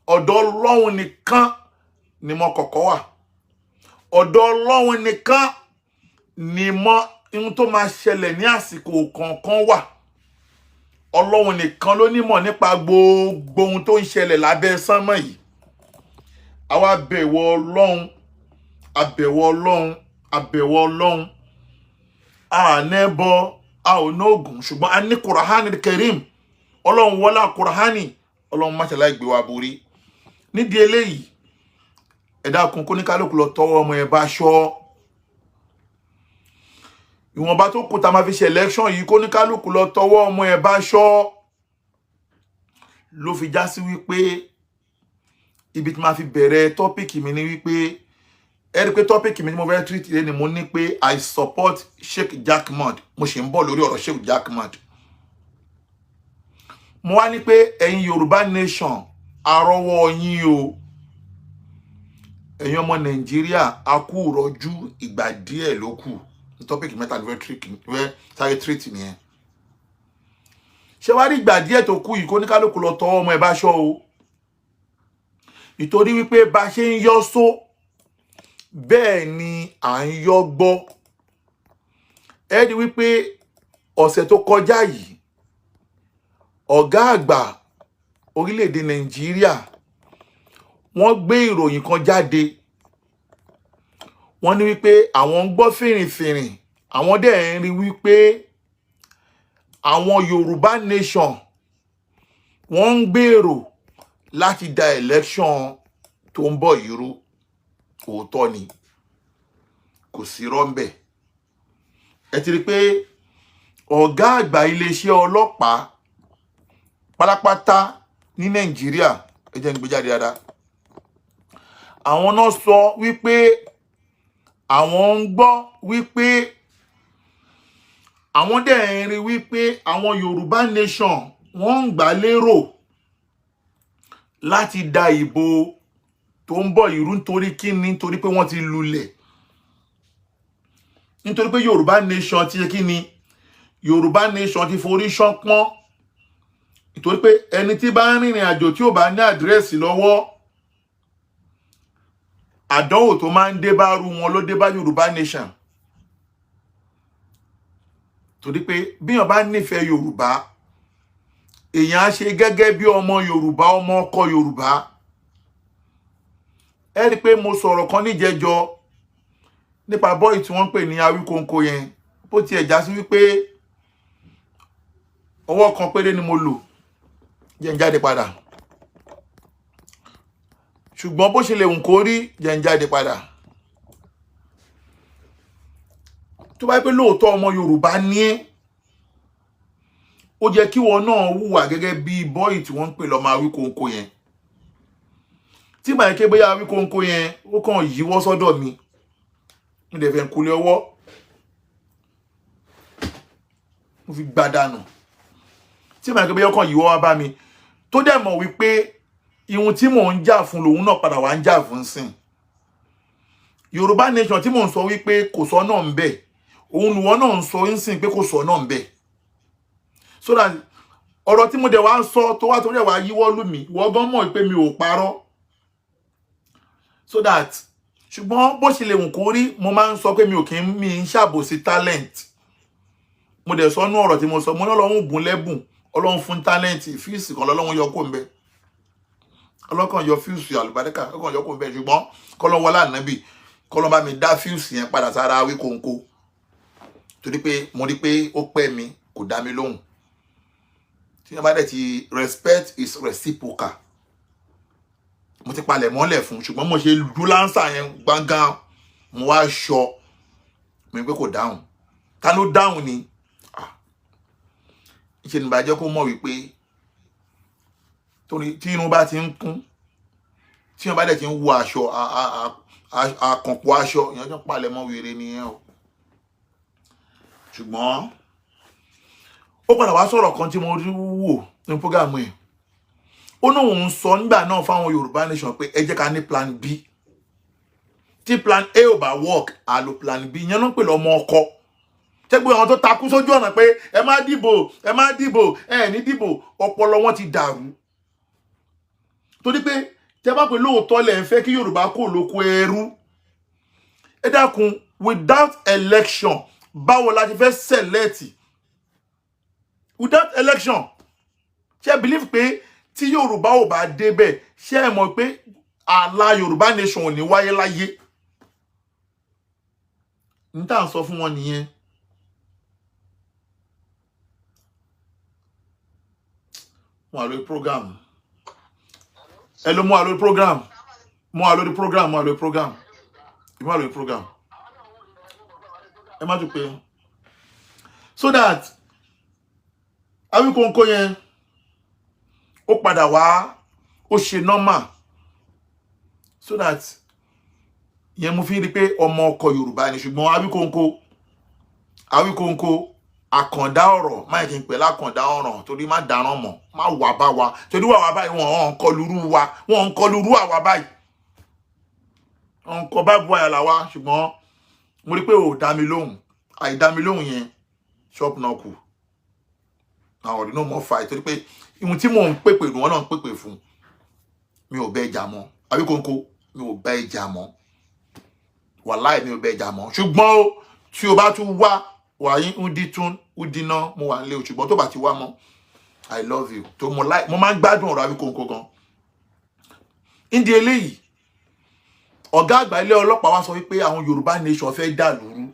ọ̀dọ̀ Ọlọ́run nìkan ni mo kọ̀kọ́ wà, ọ̀dọ̀ Ọlọ́run nìkan ni mo ohun tó máa ṣẹlẹ̀ ní àsìkò kọ̀ọ̀kan wà. Ọlọ́run nìkan ló nímọ̀ nípa gbogbo ohun tó ń ṣẹlẹ̀ lábẹ́ sánmọ̀ yìí. Àwa bẹ̀wọ̀ Ọlọ́run, àbẹ̀wọ̀ Ọlọ́run, àbẹ̀wọ̀ Ọlọ́run. A nẹ́bọ, a ò ní oògùn, ṣùgbọ́n a ní Kùránì Kerim. Ọlọ́run wọlá Kùránì, Ọlọ́run má ṣàlàyé gbé wa borí. Nídìí eléyìí, ẹ dákun, kóníkálukú lọ tọwọ́ ọmọ ẹ bá ṣọ́. Ìwọ̀nba tó kù tá a máa fi ṣe election yìí, kóníkálukú lọ tọwọ́ ọmọ ẹ bá ṣọ́. Ló fi já sí wípé ibi tí máa fi bẹ̀rẹ̀ topic mi ni wípé, ẹ rí i pé topic mi tí mo fẹ́ treat lé ni mo ní pé I support Sheikh Jackman. Mo ṣì ń bọ̀ lórí ọ̀rọ̀ Sheikh Jackman. Mo wá ní pé ẹ̀yin Yorùbá nation, àrọ́wọ́ yín o. Ẹ̀yin ọmọ Nàìjíríà, a kú rọ́jú, ìgbà díẹ̀ ló kù. Ní topic mẹ́ta ni fẹ́ sáré treat nìyẹn. Ṣé wàá rí ìgbà díẹ̀ tó kù yìí, kó ní kálukú lọ tọwọ́ ọmọ ẹ bá ṣọ́ o, ìtorí wípé bá ṣe ń yọ́ só bẹ́ẹ̀ ni à ń yọ́ gbọ́. Ẹ rí wípé ọ̀sẹ̀ tó kọjá yìí, ọ̀gá àgbà orílẹ̀-èdè Nàìjíríà, wọ́n gbé ìròyìn kan jáde. Wọ́n ní wípé àwọn ń gbọ́ fìrìfìrì, àwọn dẹ̀ ń rí wípé àwọn Yorùbá nation, wọ́n ń gbèrò láti da election tó ń bọ̀ yìí rú. Òótọ́ ni, kò sí rọ́ńbẹ̀. Ẹ ti rí i pé ọ̀gá àgbà iléeṣẹ́ ọlọ́pàá pátápátá ní Nàìjíríà, ẹ jẹ́ n gbé jáde dáadáa, àwọn náà sọ wípé àwọn ń gbọ́ wípé àwọn dẹ̀ ń rí wípé àwọn Yorùbá nation, wọ́n ń gbà lérò láti da ìbò tó ń bọ̀ yìí rú. Nítorí kíni? Nítorí pé wọ́n ti lulẹ̀, nítorí pé Yorùbá nation ti ṣe kíni? Yorùbá nation ti forí ṣánpọ́n, nítorí pé ẹni tí bá ń rìnrìn àjò tí ò bá ní àdírẹ́sì lọ́wọ́, àdánwò tó máa ń dé bá rú wọn ló dé bá Yorùbá nation. Torí pé bíyàn bá nífẹ̀ẹ́ Yorùbá, èèyàn á ṣe gẹ́gẹ́ bí ọmọ Yorùbá, ọmọ ọkọ Yorùbá. Ẹ rí i pé mo sọ̀rọ̀ kan níjẹjọ nípa boy tí wọ́n ń pè ní Awíkonko yẹn. Bó tiẹ̀ já sí wípé ọwọ́ kan péré ni mo lò jẹ́ ń jáde padà, ṣùgbọ́n bó ṣe lè wùn kó rí, jẹ́ ń jáde padà. Tó bá yẹ pé lóòótọ́ ọmọ Yorùbá ní ẹ́, ó jẹ́ kí wọn náà hùwà gẹ́gẹ́ bí boy tí wọ́n ń pè lọ́mọ Awíkonko yẹn. Tí màá ké bóyá Awíkóńkó yẹn, ó kàn yíwọ́ sọ́dọ̀ mi, mo dẹ̀ fẹ́ kulẹ̀ ọwọ́, mo fi gbà dànù. Tí màá ké bóyá ó kàn yíwọ́ wá bá mi, tó dẹ̀ mọ̀ wípé ihun tí mò ń jà fún lòun náà padà wá ń jà fún sìn, Yorùbá Nation tí mò ń sọ wípé kò sọ náà ń bẹ̀, òun nìwọ náà ń sọ ń sìn pé kò sọ náà ń bẹ̀. So that ọ̀rọ̀ tí mo dẹ̀ wá ń sọ tó wá torí ẹ̀ wá yíwọ́ lù mí, ìwọ gan mọ̀ pé mi ò parọ́. So that, ṣùgbọ́n bó ṣe lè wù kó rí, mo máa ń sọ pé mi ò kí ń mi ń ṣàbòsí talent. Mo dẹ̀ sọ nú ọ̀rọ̀ tí mo sọ, mo ní Ọlọ́run bùn lẹ́bùn, Ọlọ́run fún talent, fuse kan lọ́lọ́run yọ kó ń bẹ. Ọlọ́kàn yọ fuse àlùbáríkà, ọkàn yọ kó ń bẹ. Ṣùgbọ́n kọ́lọ́ wọlé ànábì, kọ́lọ́ bá mi dá fuse yẹn padà sára Awíkóńkó, torí pé mo rí pé ó pẹ́ mi kò dá mi lóhùn. Tí wọ́n bá dẹ̀ ti, respect is reciprocal. Mo ti palẹ̀ mọ́lẹ̀ fún, ṣùgbọ́n mo ṣe lu lánsà yẹn gbọ̀ngàn, mo wá ṣọ mi pé kò dáhùn. Ta ló dáhùn ni? Ṣe ní bàjẹ́ kó mọ̀ wípé torí tí irun bá ti ń kún, tí wọ́n bá dẹ̀ ti ń wọ aṣọ àkànpọ̀ aṣọ ìyẹn, tó palẹ̀ mọ́ wèrè nìyẹn o. Ṣùgbọ́n ó padà wá sọ̀rọ̀ kan tí mo rí wò ní program ẹ̀. Ó náà òun sọ nígbà náà fáwọn Yorùbá Nation pé ẹ jẹ́ ká ní plan B. Tí plan A ò bá work, á lo plan B. Ìyẹn ló ń pè lọ́mọ ọkọ tẹ́gbẹ́ àwọn tó takú sójú ọ̀nà pé ẹ má dìbò, ẹ má dìbò, ẹ ní dìbò. Ọpọlọ wọn ti dàrú, torí pé tẹ́ bá pé lóòótọ́ lẹ̀ ń fẹ́ kí Yorùbá kó lóko ẹrú, ẹ dákun, without election, báwo la ti fẹ́ select without election? Ṣé believe pé tí Yorùbá ò bá débẹ̀, ṣé ẹ mọ̀ pé àlà Yorùbá Nation ò ní wáyé láyé? N tá à ń sọ fún wọn nìyẹn. Mo wà lórí program. Ẹ ló mú wa lórí program, mo wà lórí program, mo wà lórí program, mo wà lórí program. Ẹ má tún pé. So that Awíkóńkó yẹn, ó padà wá, ó ṣe normal. So that yẹn, mo fi rí i pé ọmọ ọkọ Yorùbá ni. Ṣùgbọ́n Awíkóńkó, Awíkóńkó àkàndá ọ̀rọ̀, má yẹ kí n pè lákàndá ọ̀rọ̀, torí má dáràn mọ́, má wà bá wa, torí wà wá báyìí, wọ́n ń kọlurú wa, wọ́n ń kọlurú àwa báyìí, wọ́n ń kọ bá bu àyàlà wa. Ṣùgbọ́n mo rí pé ò dá mi lóhùn. Àìdá mi lóhùn yẹn, ṣọ́ọ̀pù náà kù àwọn ọ̀rẹ́ náà mọ̀ fà á, torí pé ihun tí mò ń pèpè ní wọn náà ń pèpè fún. Mi ò bẹ́ ẹja mọ́, Awíkóńkó, mi ò bẹ́ ẹja mọ́, wàláì, mi ò bẹ́ ẹja mọ́. Ṣùgbọ́n o, tí o bá tún wá wàyí ń dí tún ń dínà, mo wà nílé o. Ṣùgbọ́n tó bá ti wá mọ́, I love you. Tó mo like, mo máa ń gbádùn ọ̀rọ̀ Awíkóńkó gan. Ndí eléyìí, ọ̀gá àgbà ilé ọlọ́pàá wa sọ wípé àwọn Yorùbá Nation fẹ́ dà lóru.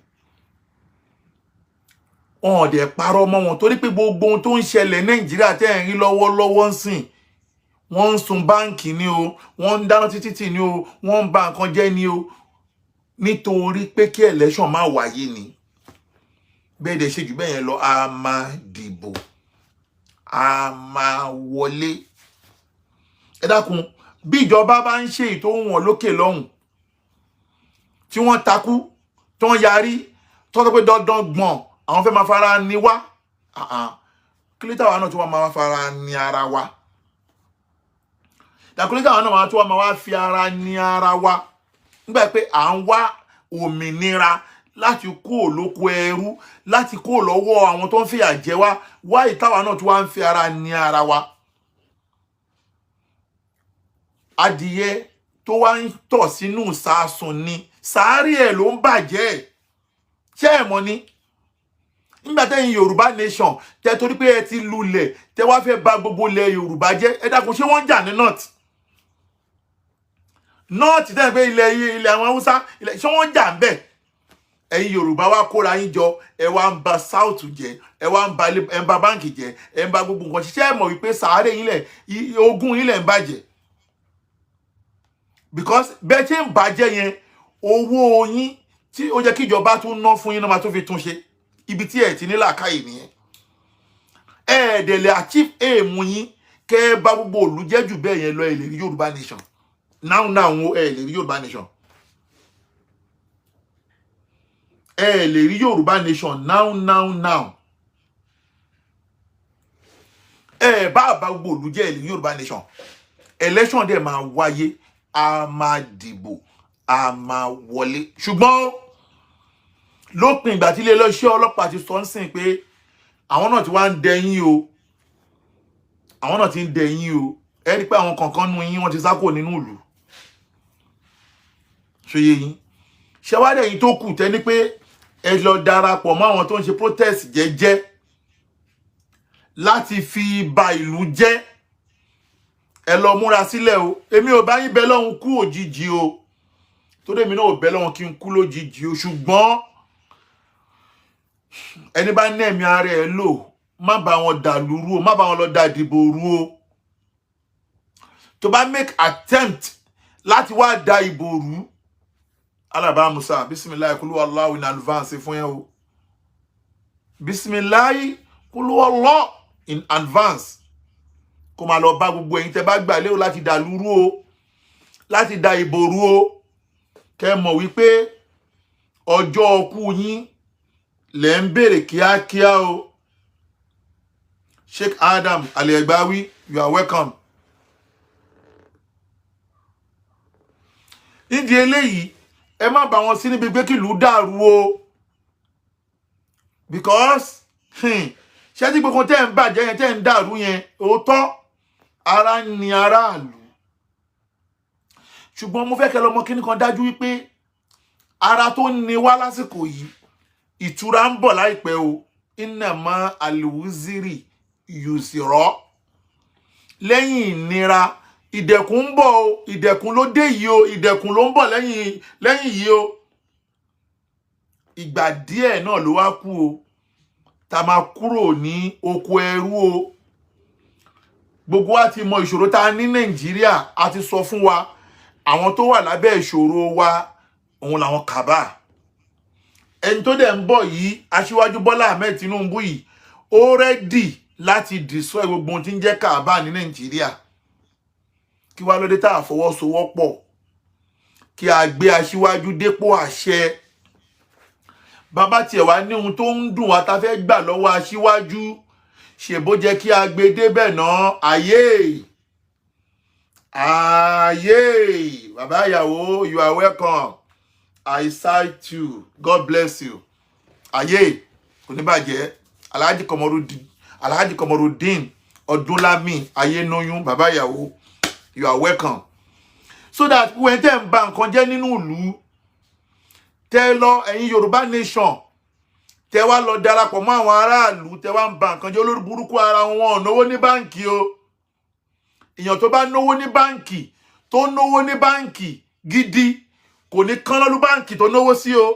Wọn ò dẹ̀ parọ́ mọ́ wọn, torí pé gbogbo ohun tó ń ṣẹlẹ̀ Nàìjíríà tẹ́ ẹ̀ ń rí lọ́wọ́lọ́wọ́ ń sìn, wọ́n ń sun báǹkì ni o, wọ́n ń dáná títí tì ní o, wọ́n ń ba nǹkan jẹ́ ni o, nítorí pé kí election má wáyé ni. Bẹ́ẹ̀ dẹ̀ ṣe jù bẹ́ẹ̀ yẹn lọ, a máa dìbò, a máa wọlé. Ẹ dákun, bí ìjọba bá ń ṣe èyí tó wọ̀n lókè lọ́hùn, tí wọ́n takú, tí wọ́n yarí, tí wọ́n sọ pé dandan gbọ̀n àwọn fẹ́ máa fara ni wá, kílítà wa náà tí wọ́n máa fara ní ara wa dàkúlítà wa náà tí wọ́n máa wá fi ara ní ara wa nígbà pé à ń wá òmìnira láti kó lóko ẹrú, láti kó lọ́wọ́ àwọn tó ń fìyà jẹ wá, wá ìtawà náà tí wọ́n ń fi ara ní ara wa. Adìyẹ tó wá ń tọ̀ sínú ìsasùn ni sàárì ẹ̀ ló ń bàjẹ́. Ṣé ẹ̀ mọ̀ ni nígbà tẹ́yìn Yorùbá Nation tẹ torí pé ẹ ti lulẹ̀, tẹ wá fẹ́ bà gbogbo ilẹ̀ Yorùbá jẹ́? Ẹ dákun, ṣé wọ́n ń jà ní north? North tẹ́ ẹ pé ilẹ̀ àwọn Haúsá ilẹ̀, ṣé wọ́n ń jà ń bẹ̀? Ẹ̀yin Yorùbá wá kóra yín jọ, ẹ wá ń ba south jẹ́, ẹ wá ń ba ilé, ẹ ń ba báǹkì jẹ́, ẹ ń ba gbogbo nǹkan ṣiṣẹ́. Ẹ mọ̀ wípé sàárè yín lẹ̀, ogún yín lẹ̀ ń bàjẹ́, because bẹ́ẹ̀ ṣe ń bàjẹ́ yẹn, owó yín tí ó jẹ́ kí ìjọba tún ná fún yín náà máa tún fi tún ṣe. Ibi tí ẹ̀ ti ní làákàyè nìyẹn. Ẹ ẹ̀ dẹ̀ lè achieve aim yín kẹ́ ẹ bá gbogbo òlú jẹ́ jù bẹ́ẹ̀ yẹn lọ. Ẹ lè rí Yorùbá Nation. Now now o, ẹ lè rí Yorùbá nation, ẹ lè rí Yorùbá nation now now now. Ẹ bá bá gbogbo ìlú jẹ́, ẹ lè rí Yorùbá nation. Election dẹ̀ máa wáyé, a máa dìbò, a máa wọlé. Ṣùgbọ́n lópin ìgbà tí iléeṣẹ́ ọlọ́pàá ti sọ ń sìn pé àwọn náà ti wá ń dẹyìn o, àwọn náà ti ń dẹyìn o, ẹ rí i pé àwọn kankan nù yín, wọ́n ti sá kúrò nínú ìlú. Ṣòye yín ṣẹwádìí, ẹ̀yin tó kù tẹ́ ní pé ẹ lọ darapọ̀ mọ́ àwọn tó ń ṣe protest jẹ́jẹ́ láti fi ba ìlú jẹ́, ẹ lọ múra sílẹ̀ o. Èmi ò bá yín bẹ lọ́hùn kú òjijì o, torí èmi náà ò bẹ lọ́hùn kí n kú lójijì o. Ṣùgbọ́n ẹni bá ní ẹ̀mí ara ẹ̀ lò, má bá wọn dà lúrú o, má bá wọn lọ da ìdìbò rú o. Tó bá make attempt láti wá da ìbò rú, alaba musa bisimilayi kulu Allahu in advance fún yẹn o, bisimilayi kulu Allah in advance, kó máa lọ bá gbogbo ẹ̀yin tẹ́ bá gbà lérò láti dà lúrú o, láti da ìbò rú o. Kẹ́ mọ̀ wípé ọjọ́ ọkú yín lẹ́ ń béèrè kíákíá o. Sheikh Adam Aliegbawi, you are welcome. Nídìí eléyìí, ẹ má bá wọn sí níbi pé kí ìlú dàrú o, because ṣé tí gbogbo tẹ́ ń bàjẹ́ yẹn, tẹ́ ń dàrú yẹn, òótọ́ ara ń ni aráàlú. Ṣùgbọ́n mo fẹ́ kẹ́ lọ́mọ kíní kan dájú wípé ara tó ń ni wá lásìkò yìí, ìtura ń bọ̀ láìpẹ́ o. Innama alwuziri yusira, lẹ́yìn ìnira ìdẹ̀kùn ń bọ̀ o. Ìdẹ̀kùn ló dé yìí o, ìdẹ̀kùn ló ń bọ̀ lẹ́yìn lẹ́yìn yìí o. Ìgbà díẹ̀ náà ló wá kú o, tá a máa kúrò ní oko ẹrú o. Gbogbo wa ti mọ ìṣòro tá a ní Nàìjíríà. A ti sọ fún wa, àwọn tó wà lábẹ́ ìṣòro wa, òun làwọn kàbá. Ẹni tó dẹ̀ ń bọ̀ yìí, Aṣíwájú Bọ́lá Ahmed Tinubu yìí, ó ready láti destroy gbogbo ohun tí ń jẹ́ kàbá ní Nàìjíríà. Kí wá lóde tá a fọwọ́sowọ́pọ̀ kí a gbé aṣíwájú dépò àṣẹ? Bàbá tiẹ̀ wá ní ohun tó ń dùn wá tá a fẹ́ gbà lọ́wọ́ aṣíwájú, ṣèbó jẹ́ kí a gbé débẹ̀ náà. Ayé ayé, bàbá ìyàwó, you are welcome. I cite you. God bless you. Ayé kò ní bàjẹ́. Alhaji Komorudin, Alhaji Komorudin Ọdúnlámì Ayénóyún, bàbá ìyàwó, you are welcome. So that when tẹ́ ń ba nǹkan jẹ́ nínú ìlú, tẹ́ lọ, ẹ̀yin Yorùbá nation, tẹ́ wá lọ darapọ̀ mọ́ àwọn aráàlú, tẹ́ wá ń ba nǹkan jẹ́, olórí burúkú ara wọn ò náwó ní báǹkì o. Èèyàn tó bá náwó ní báǹkì, tó náwó ní báǹkì gidi, kò ní kán lọ́lú báǹkì tó náwó sí o,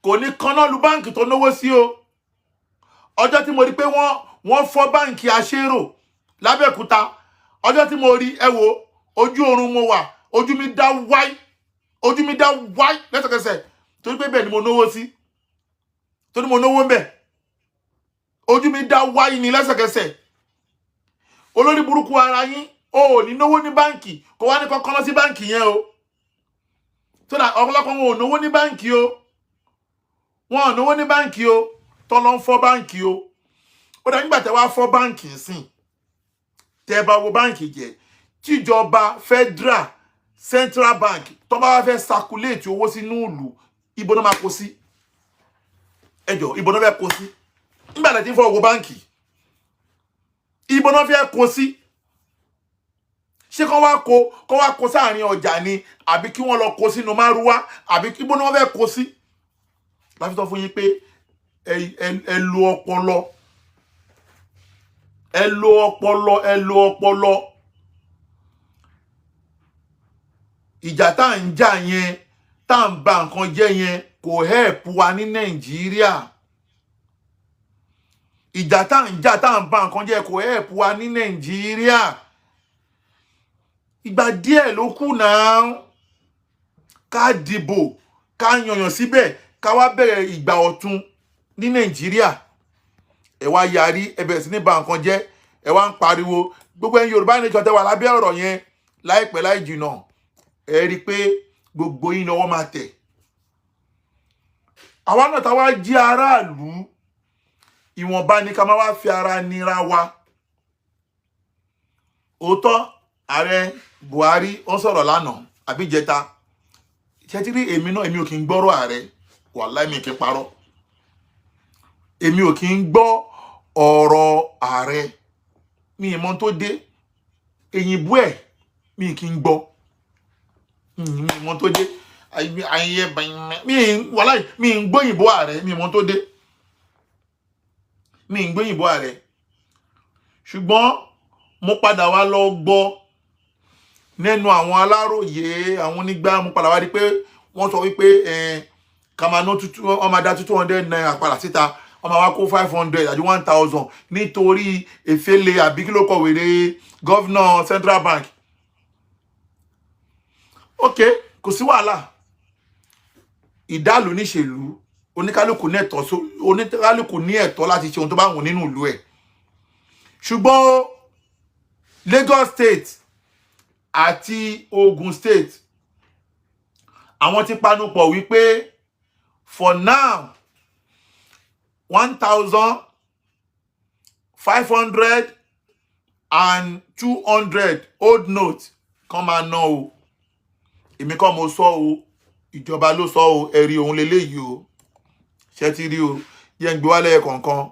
kò ní kán lọ́lú báǹkì tó náwó sí o. Ọjọ́ tí mo rí pé wọ́n fọ́ báǹkì Aṣèrò lábẹ́òkúta, ọjọ́ tí mo rí, ẹ wo, ojú oorun mo wà, ojú mi dá wáí, ojú mi dá wáí lẹ́sẹ̀kẹsẹ̀, torí pé bẹ́ẹ̀ ni mo náwó sí, torí mo náwó ń bẹ̀. Ojú mi dá wáí ni lẹ́sẹ̀kẹsẹ̀. Olórí burúkú ara yín, o ò ní náwó ní báǹkì, kó wá ní kọ́kọ́ lọ sí báǹkì yẹn o. Tó dà, ọ̀pọ̀lọpọ̀ wọn ò náwó ní báǹkì o, wọn ò náwó ní báǹkì o, tọ́lọ́ ń fọ́ báǹkì o. Ó dà, nígbà tẹ́ wá fọ́ báǹkì sìn, tẹ́ bá wo báǹkì jẹ́, tíjọba federal, central bank, tó bá wá fẹ́ circulate owó sínú ìlú, ibo náà máa kó sí? Ẹjọ́, ibo náà fẹ́ kó sí nígbà tí ń fọ́ owó báǹkì? Ibo náà fẹ́ kó sí? Ṣé kọ́ wá kó sáàrin ọjà ni, àbí kí wọ́n lọ kó sínú márúwá, àbí ibo náà fẹ́ kó sí? Láfi sọ fún yín pé ẹ lo ọpọlọ, ẹ lo ọpọlọ, ẹ lo ọpọlọ. Ìjà tá à ń jà yẹn, tá à ń ba nǹkan jẹ́ yẹn, kò help wa ní Nàìjíríà. Ìjà tá à ń jà, tá à ń ba nǹkan jẹ́, kò help wa ní Nàìjíríà. Ìgbà díẹ̀ ló kù náà ká dìbò, ká yànyàn síbẹ̀, ká wá bẹ̀rẹ̀ ìgbà ọ̀tun ní Nàìjíríà. Ẹ wá yarí, ẹ bẹ̀rẹ̀ sí ní ba nǹkan jẹ́, ẹ wá ń pariwo. Gbogbo ẹ̀yin Yorùbá nation tẹ́ wà lábẹ́ ọ̀rọ̀ yẹn, Láìpẹ́ láì jìnà, ẹ rí i pé gbogbo yín lọ́wọ́ máa tẹ̀. Àwa náà táwa jí aráàlú, ìwọ̀nba ni ká máa wá fi ara nira wa. Òótọ́, ààrẹ Buhari ó sọ̀rọ̀ lánàá àbí ìjẹta. Ṣe ti rí èmi náà, èmi ò kí ń gbọ́rọ̀ ààrẹ. Wàláì, mi kì í parọ́, èmi ò kí ń gbọ́ ọ̀rọ̀ ààrẹ. Mi ì mọ tó dé èyìnbó ẹ̀, mi kì í gbọ́. Mi ì mọ tó dé ayé mi. Wàláì, mi ì ń gbọ́ òyìnbó ààrẹ. Mi ì mọ tó dé, mi ì ń gbọ́ òyìnbó ààrẹ. Ṣùgbọ́n mo padà wá lọ gbọ́ nínú àwọn aláròyé, àwọn onígbà. Mo padà wá rí pé wọ́n sọ wípé ká máa ná tútù, wọ́n máa dá ₦200 padà síta, wọ́n máa wá kó 500 àti 1,000 nítorí Efele àbí kí ló kọ wèrè governor central bank. Ok, kò sí wàhálà. Ìdálù níṣèlú, oníkálukú ní ẹ̀tọ́, oníkálukú ní ẹ̀tọ́ láti ṣe ohun tó bá wù nínú ìlú ẹ̀. Ṣùgbọ́n Lagos State àti Ogun State, àwọn ti panupọ̀ wípé for now, 1,500 and 200 old note kan máa ná o. Èmi kọ́ mo sọ o, ìjọba ló sọ o. Ẹ̀rí òun leléyìí o. Ṣé ti rí o? Yẹn ń gbé wálé kọ̀ọ̀kan.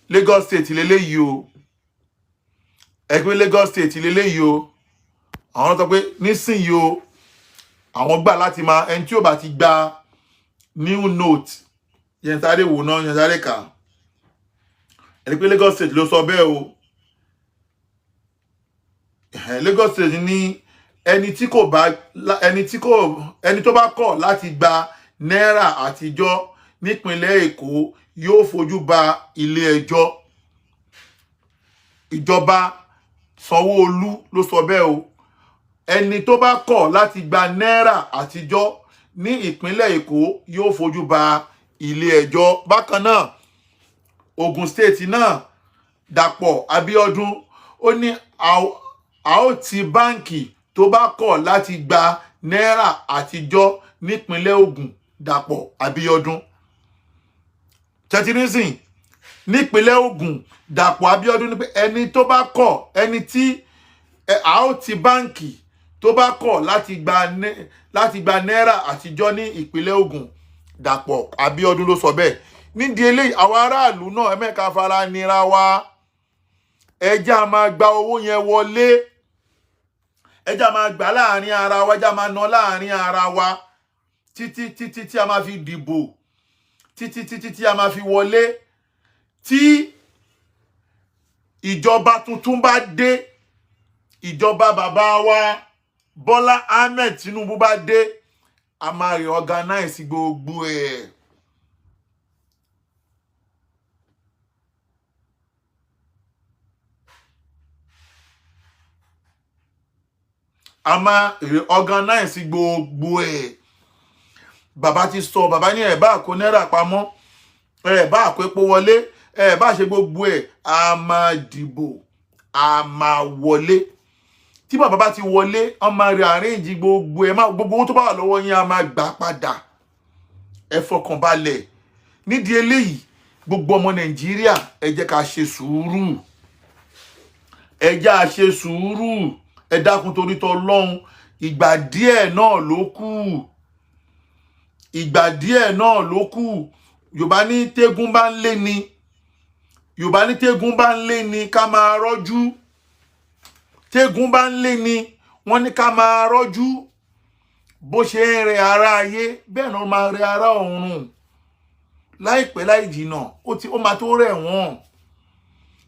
Lagos State leléyìí o. Ẹgbẹ́ Lagos State leléyìí o. Àwọn sọ pé nísìnyìí o, àwọn gbà láti máa, ẹni tí ò bá ti gba new note yẹn, sáré wò náà yẹn, sáré kà. Ẹni pé Lagos State ló sọ bẹ́ẹ̀ o. Lagos State ní ẹni tí kò bá ẹni tí kò ẹni tó bá kọ̀ láti gba náírà àtijọ́ nípínlẹ̀ Èkó yóò fojú ba ilé ẹjọ́. Ìjọba Sanwó-Olú ló sọ bẹ́ẹ̀ o. Ẹni tó bá kọ̀ láti gba náírà àtijọ́ ní ìpínlẹ̀ Èkó yóò fojú ba ilé ẹjọ́. Bákan náà, Ogun State náà, Dàpọ̀ Abíọ́dún, ó ní a ó ti báǹkì tó bá kọ̀ láti gba náírà àtijọ́ nípínlẹ̀ Ògùn. Dàpọ̀ Abíọ́dún tẹtinísìn nípínlẹ̀ Ògùn, Dàpọ̀ Abíọ́dún ní pé ẹni tó bá kọ̀, ẹni tí a ó ti báǹkì tó bá kọ̀ láti gba náírà àtijọ́ ní ìpínlẹ̀ Ògùn. Dàpọ̀ Abíọ́dún ló sọ bẹ́ẹ̀. Nídìí eléyìí, àwọn aráàlú náà, ẹ mẹ́ka fara nira wa. Ẹ jẹ́ a máa gba owó yẹn wọlé, ẹ jẹ́ a máa gbà láàrin ara wa, ẹ jẹ́ a máa ná láàrin ara wa títí títí tí a máa fi dìbò, títí títí tí a máa fi wọlé. Tí ìjọba tuntun bá dé, ìjọba bàbá wa Bọ́lá Ahmed Tinubu bá dé, a máa reorganize gbogbo ẹ̀. A máa reorganize gbogbo ẹ̀. Bàbá ti sọ, bàbá ní ẹ̀ bá kó náírà pamọ́, ẹ̀ bá kó epo wọlé, ẹ̀ bá ṣe gbogbo ẹ̀, a máa dìbò, a máa wọlé. Tí bàbá bá ti wọlé, wọ́n máa rearrange gbogbo ẹ̀. Gbogbo owó tó bá wà lọ́wọ́ yín, a máa gbà padà. Ẹ fọkàn balẹ̀. Nídìí eléyìí, gbogbo ọmọ Nàìjíríà, ẹ jẹ́ ká ṣe sùúrù, ẹ jẹ́ á ṣe sùúrù. Ẹ dákun, torí tọlọ́hun, ìgbà díẹ̀ náà ló kù, ìgbà díẹ̀ náà ló kù. Yorùbá ní tégún bá ń lé ni, Yorùbá ní tégún bá ń lé ni, ká máa rọ́jú. Tégún bá ń lé ni, wọ́n ní ká máa rọ́jú. Bó ṣe ń rẹ ara ayé, bẹ́ẹ̀ náà máa rẹ ara ọ̀run. Láìpẹ́ láì jìnà, ó ti ó máa tó rẹ̀ wọ́n,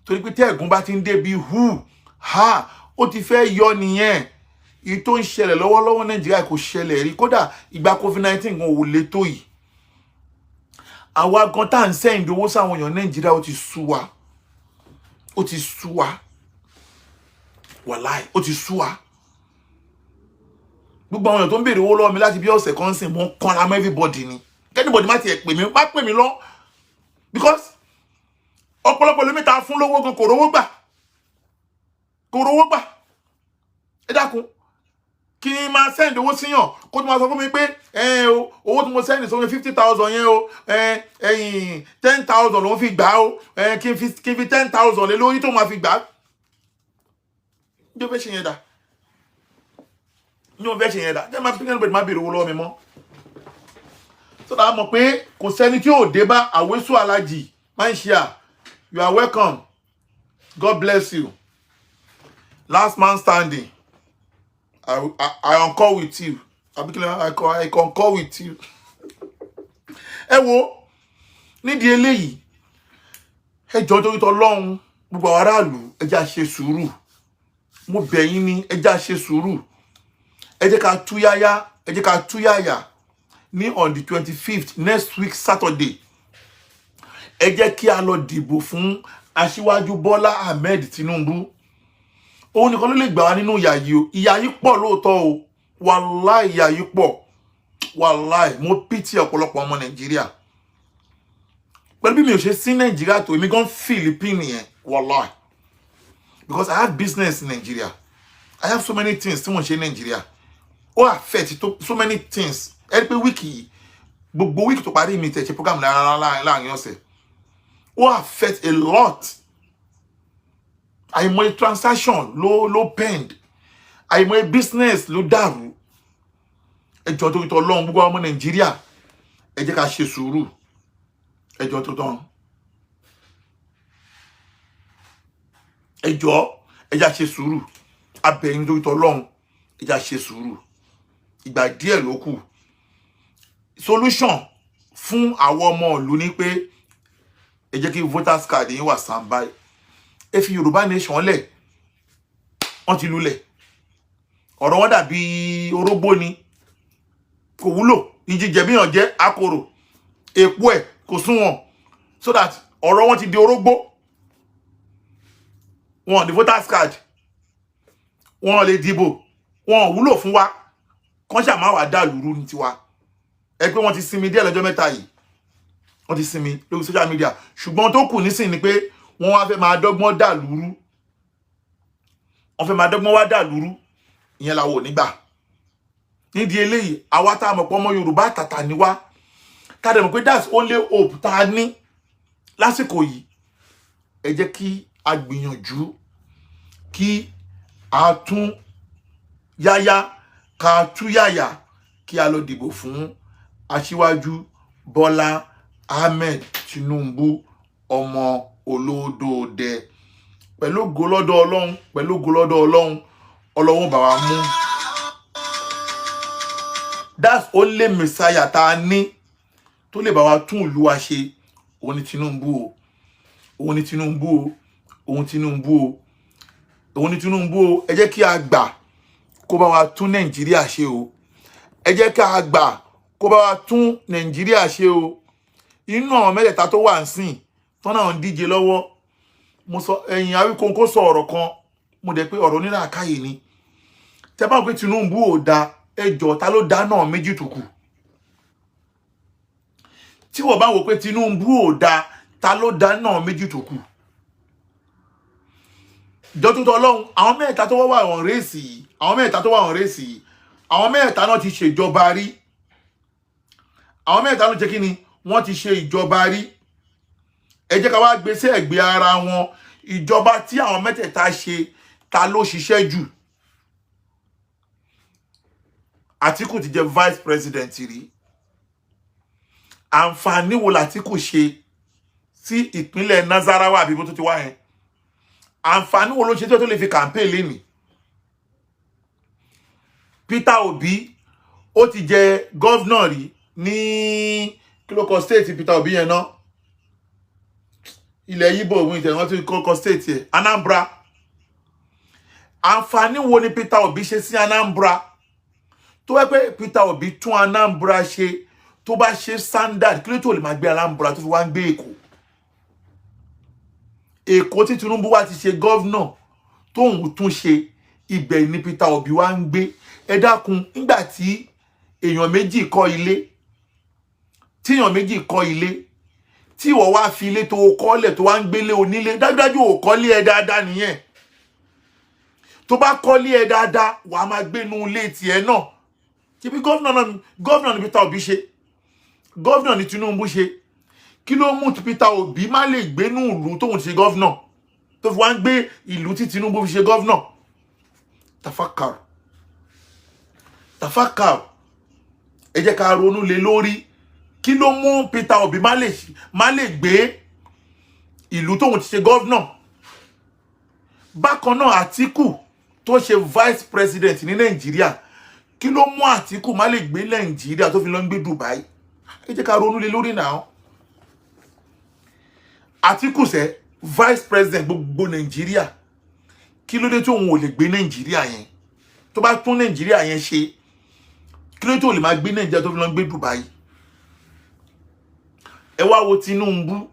torí pé tẹ́ẹ̀gún bá ti ń débi hu ha, ó ti fẹ́ yọ nìyẹn. Èyí tó ń ṣẹlẹ̀ lọ́wọ́lọ́wọ́ Nàìjíríà kò ṣẹlẹ̀ rí. Kódà ìgbà COVID-19 gan ò le tó yìí. Àwa gan tá à ń send owó sáwọn èèyàn Nàìjíríà, ó ti sú wa, ó ti sú wa. Wàláì, ó ti sú wa. Gbogbo àwọn èèyàn tó ń béèrè owó lọ́wọ́ mi láti bí ọ̀sẹ̀ kan sìn, mo ń kanra mọ́ everybody ni. Anybody má tiẹ̀ pè mí, má pè mí lọ, because ọ̀pọ̀lọpọ̀ lómi ta fún lówó gan kò rówó gbà, kò rówó gbà. Ẹ Dákun, kí n máa send owó síyàn, kó tó máa sọ fún mi pé ẹ o, owó tí mo send sómi 50,000 yẹn o, ẹ ẹyìn 10,000 ló ń fi gbà ó, ẹ kí n fi 10,000 lé lórí tó máa fi gbà á. Ní o fẹ́ ṣe yẹn dà? Ní o fẹ́ ṣe yẹn dà? Jẹ́ máa fi kí má béèrè owó lọ́wọ́ mi mọ́, so that a mọ̀ pé kò sẹ́ni tí ò dé bá. Àwésù Alájì máa ń ṣe à. You are welcome, God bless you. Last man standing, I concur with you. Abikile, I concur with you. Ẹ wo, nídìí eléyìí, ẹ jọ̀ọ́, torí tọlọ́run, gbogbo àwọn aráàlú, ẹ jẹ́ á ṣe sùúrù. Mo bẹ̀ yín ní, ẹ jẹ́ á ṣe sùúrù. Ẹ jẹ́ ká túyáyá, ẹ jẹ́ ká túyáyà ní on the 25th, next week Saturday. Ẹ jẹ́ kí a lọ dìbò fún Aṣíwájú Bọ́lá Ahmed Tinubu. Òun nìkan ló lè gbà wá nínú ìyà yìí o. Ìyà yìí pọ̀ lóòótọ́ o. Wàláì, ìyà yìí pọ̀. Wàláì, mo pity ọ̀pọ̀lọpọ̀ ọmọ Nàìjíríà. Pẹ̀lú bí mi ò ṣe sí Nàìjíríà tó, èmi gan feel pain yẹn, wàláì, because I have business in Nigeria. I have so many things tí mo ń ṣe ní Nàìjíríà. Ó affect to so many things. Ẹ rí pé week yìí, gbogbo week tó parí, mi tẹ̀ ṣe program láàrin ọ̀sẹ̀. Ó affect a lot. Àìmọye transaction ló pend, àìmọye business ló dàrú. Ẹ jọ̀ọ́, torí tọlọ́run, gbogbo ọmọ Nàìjíríà, ẹ jẹ́ ká ṣe sùúrù. Ẹ jọ̀ọ́ tó tán, ẹ jọ̀ọ́, ẹ jẹ́ á ṣe sùúrù. Abẹ́yìn, torí tọlọ́run, ẹ jẹ́ á ṣe sùúrù. Ìgbà díẹ̀ ló kù. Solution fún àwọn ọmọ ìlú ni pé ẹ jẹ́ kí voters card yín wà standby. Ẹ fi Yorùbá Nation lẹ̀. Wọ́n ti lulẹ̀, ọ̀rọ̀ wọn dàbí orógbó ni, kò wúlò. Ìjíjẹ bí yàn jẹ́ akoro, èpo ẹ̀ kò sunwọ̀n. So that ọ̀rọ̀ wọn ti di orógbó. Wọn ní voters card, wọn lè dìbò, wọn ò wúlò fún wa. Kán ṣáà má wàá dà lúrú ní tiwa. Ẹ pé wọ́n ti sinmi díẹ̀ lọ́jọ́ mẹ́ta yìí, wọ́n ti sinmi lórí social media, ṣùgbọ́n tó kù nísìnyí ni pé wọ́n wá fẹ́ máa dọ́gbọ́n dà lúrú. Wọ́n fẹ́ máa dọ́gbọ́n wá dà lúrú. Ìyẹn làwọn ò ní gbà. Nídìí eléyìí, àwa tá a mọ̀ pé ọmọ Yorùbá tàtà ni wá, tá a dẹ̀ mọ̀ pé that's only hope tá a ní lásìkò yìí, ẹ jẹ́ kí a gbìyànjú kí a tún yáyá, ká tú yáyà, kí a lọ dìbò fún Aṣíwájú Bọ́lá Ahmed Tinubu, ọmọ olódòdẹ. Pẹ̀lú ògo lọ́dọ̀ Ọlọ́run, pẹ̀lú ògo lọ́dọ̀ Ọlọ́run, Ọlọ́run bá wa mú. That's only messiah tá a ní tó lè bá wa tún ìlú wa ṣe. Òun ni Tinubu o, òun ni Tinubu o, òun Tinubu o, òun ni Tinubu o. Ẹ jẹ́ kí a gbà kó bá wa tún Nàìjíríà ṣe o. Ẹ jẹ́ kí a gbà kó bá wa tún Nàìjíríà ṣe o. Inú àwọn mẹ́tẹ̀ẹ̀ta tó wà ń sìn tán náà ń díje lọ́wọ́, mo sọ ẹ̀yìn Awíkonko sọ ọ̀rọ̀ kan, mo dẹ̀ pé ọ̀rọ̀ onílàákàyè ni. Tẹ́ bá wò pé Tinubu ò da, ẹ jọ̀ọ́, ta ló dá náà méjì tó kù? Tí wọ́n bá wò pé Tinubu ò da, ta ló dá náà méjì tó kù? Ìjọ tó tọ́ Ọlọ́run, àwọn mẹ́ta tó wà wọ̀n race yìí, àwọn mẹ́ta tó wà wọ̀n race yìí, àwọn mẹ́ta náà ti ṣèjọba rí. Àwọn mẹ́ta ló ṣe kí ni? Wọ́n ti ṣe ìjọba rí. Ẹ jẹ́ ká wá gbé sí ẹ̀gbẹ́ ara wọn. Ìjọba tí àwọn mẹ́tẹ̀ẹ̀ta ṣe, ta ló ṣiṣẹ́ jù? Àtíkù ti jẹ vice president rí. Àǹfààní wo làtíkù ṣe sí ìpínlẹ̀ Nasarawa, àbí bó tó ti wá yẹn? Àǹfààní wo ló ṣe tí ó tó lè fi campaign lénìí? Peter Obi, ó ti jẹ governor rí ní, kí ló kọ state Peter Obi yẹn náà? Ilẹ̀ Yíbò, òun ìtẹ̀ wọ́n ti kọ́kọ́ state yẹn, Anambra. Àǹfààní wo ni Peter Obi ṣe sí Anambra? Tó wẹ́ pé Peter Obi tún Anambra ṣe, tó bá ṣe standard, kí ló tó lè máa gbé Anambra tó fi wá ń gbé Èkó? Èkó tí Tinubu wá ti ṣe governor tóun tún ṣe, ibẹ̀ ni Peter Obi wá ń gbé. Ẹ dákun, nígbà tí èèyàn méjì kọ́ ilé, tí èèyàn méjì kọ́ ilé, tí ìwọ wá fi ilé tó kọ́lẹ̀ tó wá ń gbélé onílé, dájúdájú ò kọ́lé ẹ dáadáa nìyẹn. Tó bá kọ́lé ẹ dáadáa, wàá máa gbénu ilé tiẹ̀ náà. Ṣebí governor náà, governor ní Peter Obi ṣe, governor ní Tinubu ṣe. Kí ló mú Peter Obi má lè gbénú ìlú tóun ti ṣe governor, tó fi wá ń gbé ìlú tí Tinubu fi ṣe governor? Tafakar, tafakar. Ẹ jẹ́ ká ronú lé lórí. Kí ló mú Peter Obi má lè gbé ìlú tóun ti ṣe governor? Bákan náà, Àtíkù tó ṣe vice president ní Nàìjíríà, kí ló mú Àtíkù má lè gbé Nàìjíríà tó fi lọ ń gbé Dubai? Ẹ jẹ́ ká ronú lé lórí náà. Àtíkù sẹ́ vice president gbogbo Nàìjíríà, kí ló dé tí òun ò lè gbé Nàìjíríà yẹn? Tó bá tún Nàìjíríà yẹn ṣe, kí ló dé tí ò lè máa gbé Nàìjíríà tó fi lọ ń gbé Dubai? Ẹ wá wo Tinubu,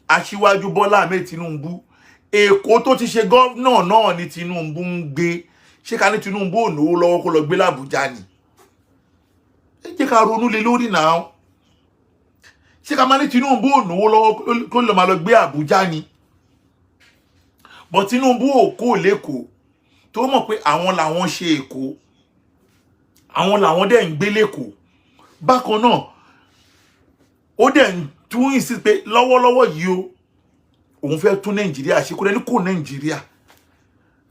Aṣíwájú Bọ́lá Ahmed Tinubu. Èkó tó ti ṣe governor náà ni Tinubu ń gbé. Ṣé ká ní Tinubu ò náwó lọ́wọ́ kó lọ gbé l'Àbújá ni? Ẹ jẹ́ ká ronú lé lórí náà. Ṣé ká máa ní Tinubu ò náwó lọ́wọ́ kó lọ máa lọ gbé Àbújá ni? But Tinubu ò kó lẹ́kọ̀ọ́, tó mọ̀ pé àwọn làwọn ṣe Èkó, àwọn làwọn dẹ̀ ń gbé lẹ́kọ̀ọ́. Bákan náà, ó dẹ̀ ń tún insist pé lọ́wọ́lọ́wọ́ yìí o, òun fẹ́ tún Nàìjíríà ṣe. Kó lẹ́ni kó Nàìjíríà,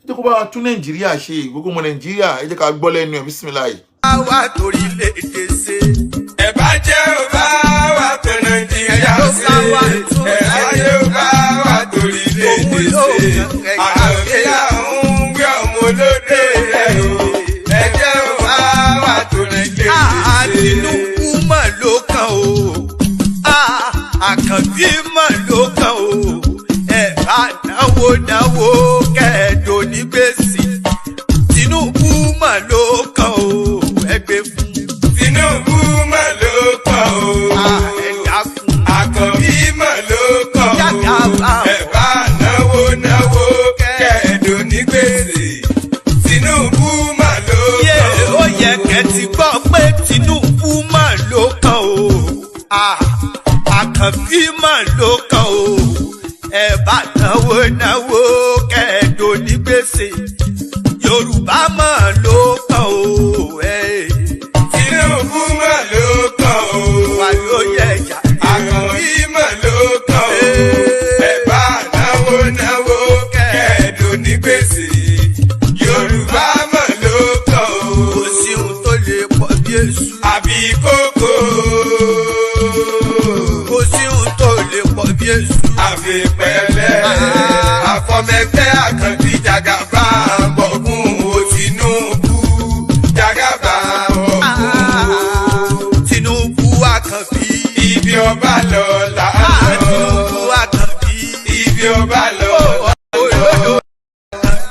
ẹ jẹ́ kó bá wa tún Nàìjíríà ṣe. Gbogbo ọmọ Nàìjíríà, ẹ jẹ́ ká gbọ́ lẹ́nu ẹ̀. Bísímìláì. Wá torí léde ṣe. Ẹ bá jẹ́ ò bá wa tó Nàìjíríà ṣe. Ẹ bá jẹ́ ò bá wa torí léde ṣe. Àlàáfíà ń gbé ọmọ olóde rẹ̀ o. Ẹ jẹ́ ò bá wa torí léde ṣe. Tinubu mà ló kàn o. Àkànbí mà ló kàn o. Ẹ bá náwó náwó kẹ́ẹ̀dọ̀ ní gbèsè. Tinubu mà ló kàn o. Ẹ gbé fún. Tinubu mà ló kàn o. Ẹ dákun. Àkànbí mà ló kàn o. Jagaba. Ẹ bá náwó náwó kẹ́ẹ̀dọ̀ ní gbèsè. Tinubu mà ló Yé kàn o. ó yẹ kẹ́ ti gbọ́ pé Tinubu mà ló kàn o. Àkànbí mà ló kàn o. Ẹ bá náwó náwó kẹ́ẹ̀dọ̀ ní gbèsè. Yorùbá mà ló kàn o. Tinubu mà ló kàn o. Wà ló yẹ ẹja. Àkànbí mà ló kàn o. Ẹ bá náwó náwó kẹ́ẹ̀dọ̀ ní gbèsè. Yorùbá mà ló kàn o. Kò sí ohun tó lè pọ̀ bí èṣù. Àbí kókó. Kò sí ohun tó lè pọ̀ bí èṣù. Àfi pẹ̀lẹ́ àfọmẹgbẹ́ Àkànbí Jagaba bọ̀gún o, Tinubu Jagaba bọ̀gún o. Tinubu, Àkànbí. Ibi ọba lọ là á lọ. Tinubu, Àkànbí. Ibi ọba lọ là á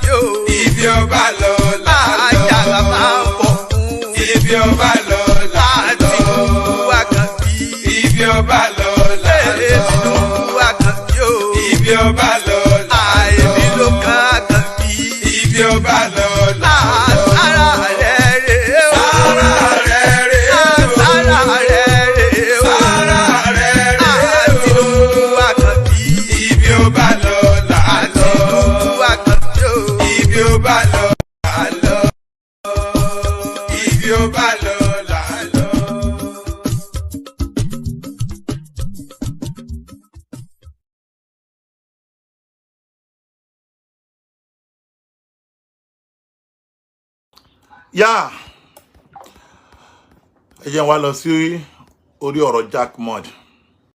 lọ. Ibi ọba lọ là á lọ. Jagaba bọ̀ fún. Ibi ọba lọ là á lọ. Tinubu, Àkànbí. Ibi ọba lọ là á lọ. Tinubu, Àkànbí o. Ibi ọba lọ là á lọ. Èmi ló kàn, Àkànbí. Ibi ọba lọ là á lọ. Sára rẹ̀ rè o. Sára rẹ̀ rè o. Sára rẹ̀ rè o. Sára rẹ̀ rè o. Tinubu, Àkànbí. Ibi ọba lọ là á lọ. Tinubu, Àkànbí o. Ibi ọba lọ là á lọ. Ibi ọba lọ là á lọ. Yá, ẹ jẹ́ wá lọ sí orí ọ̀rọ̀ Jack Mud.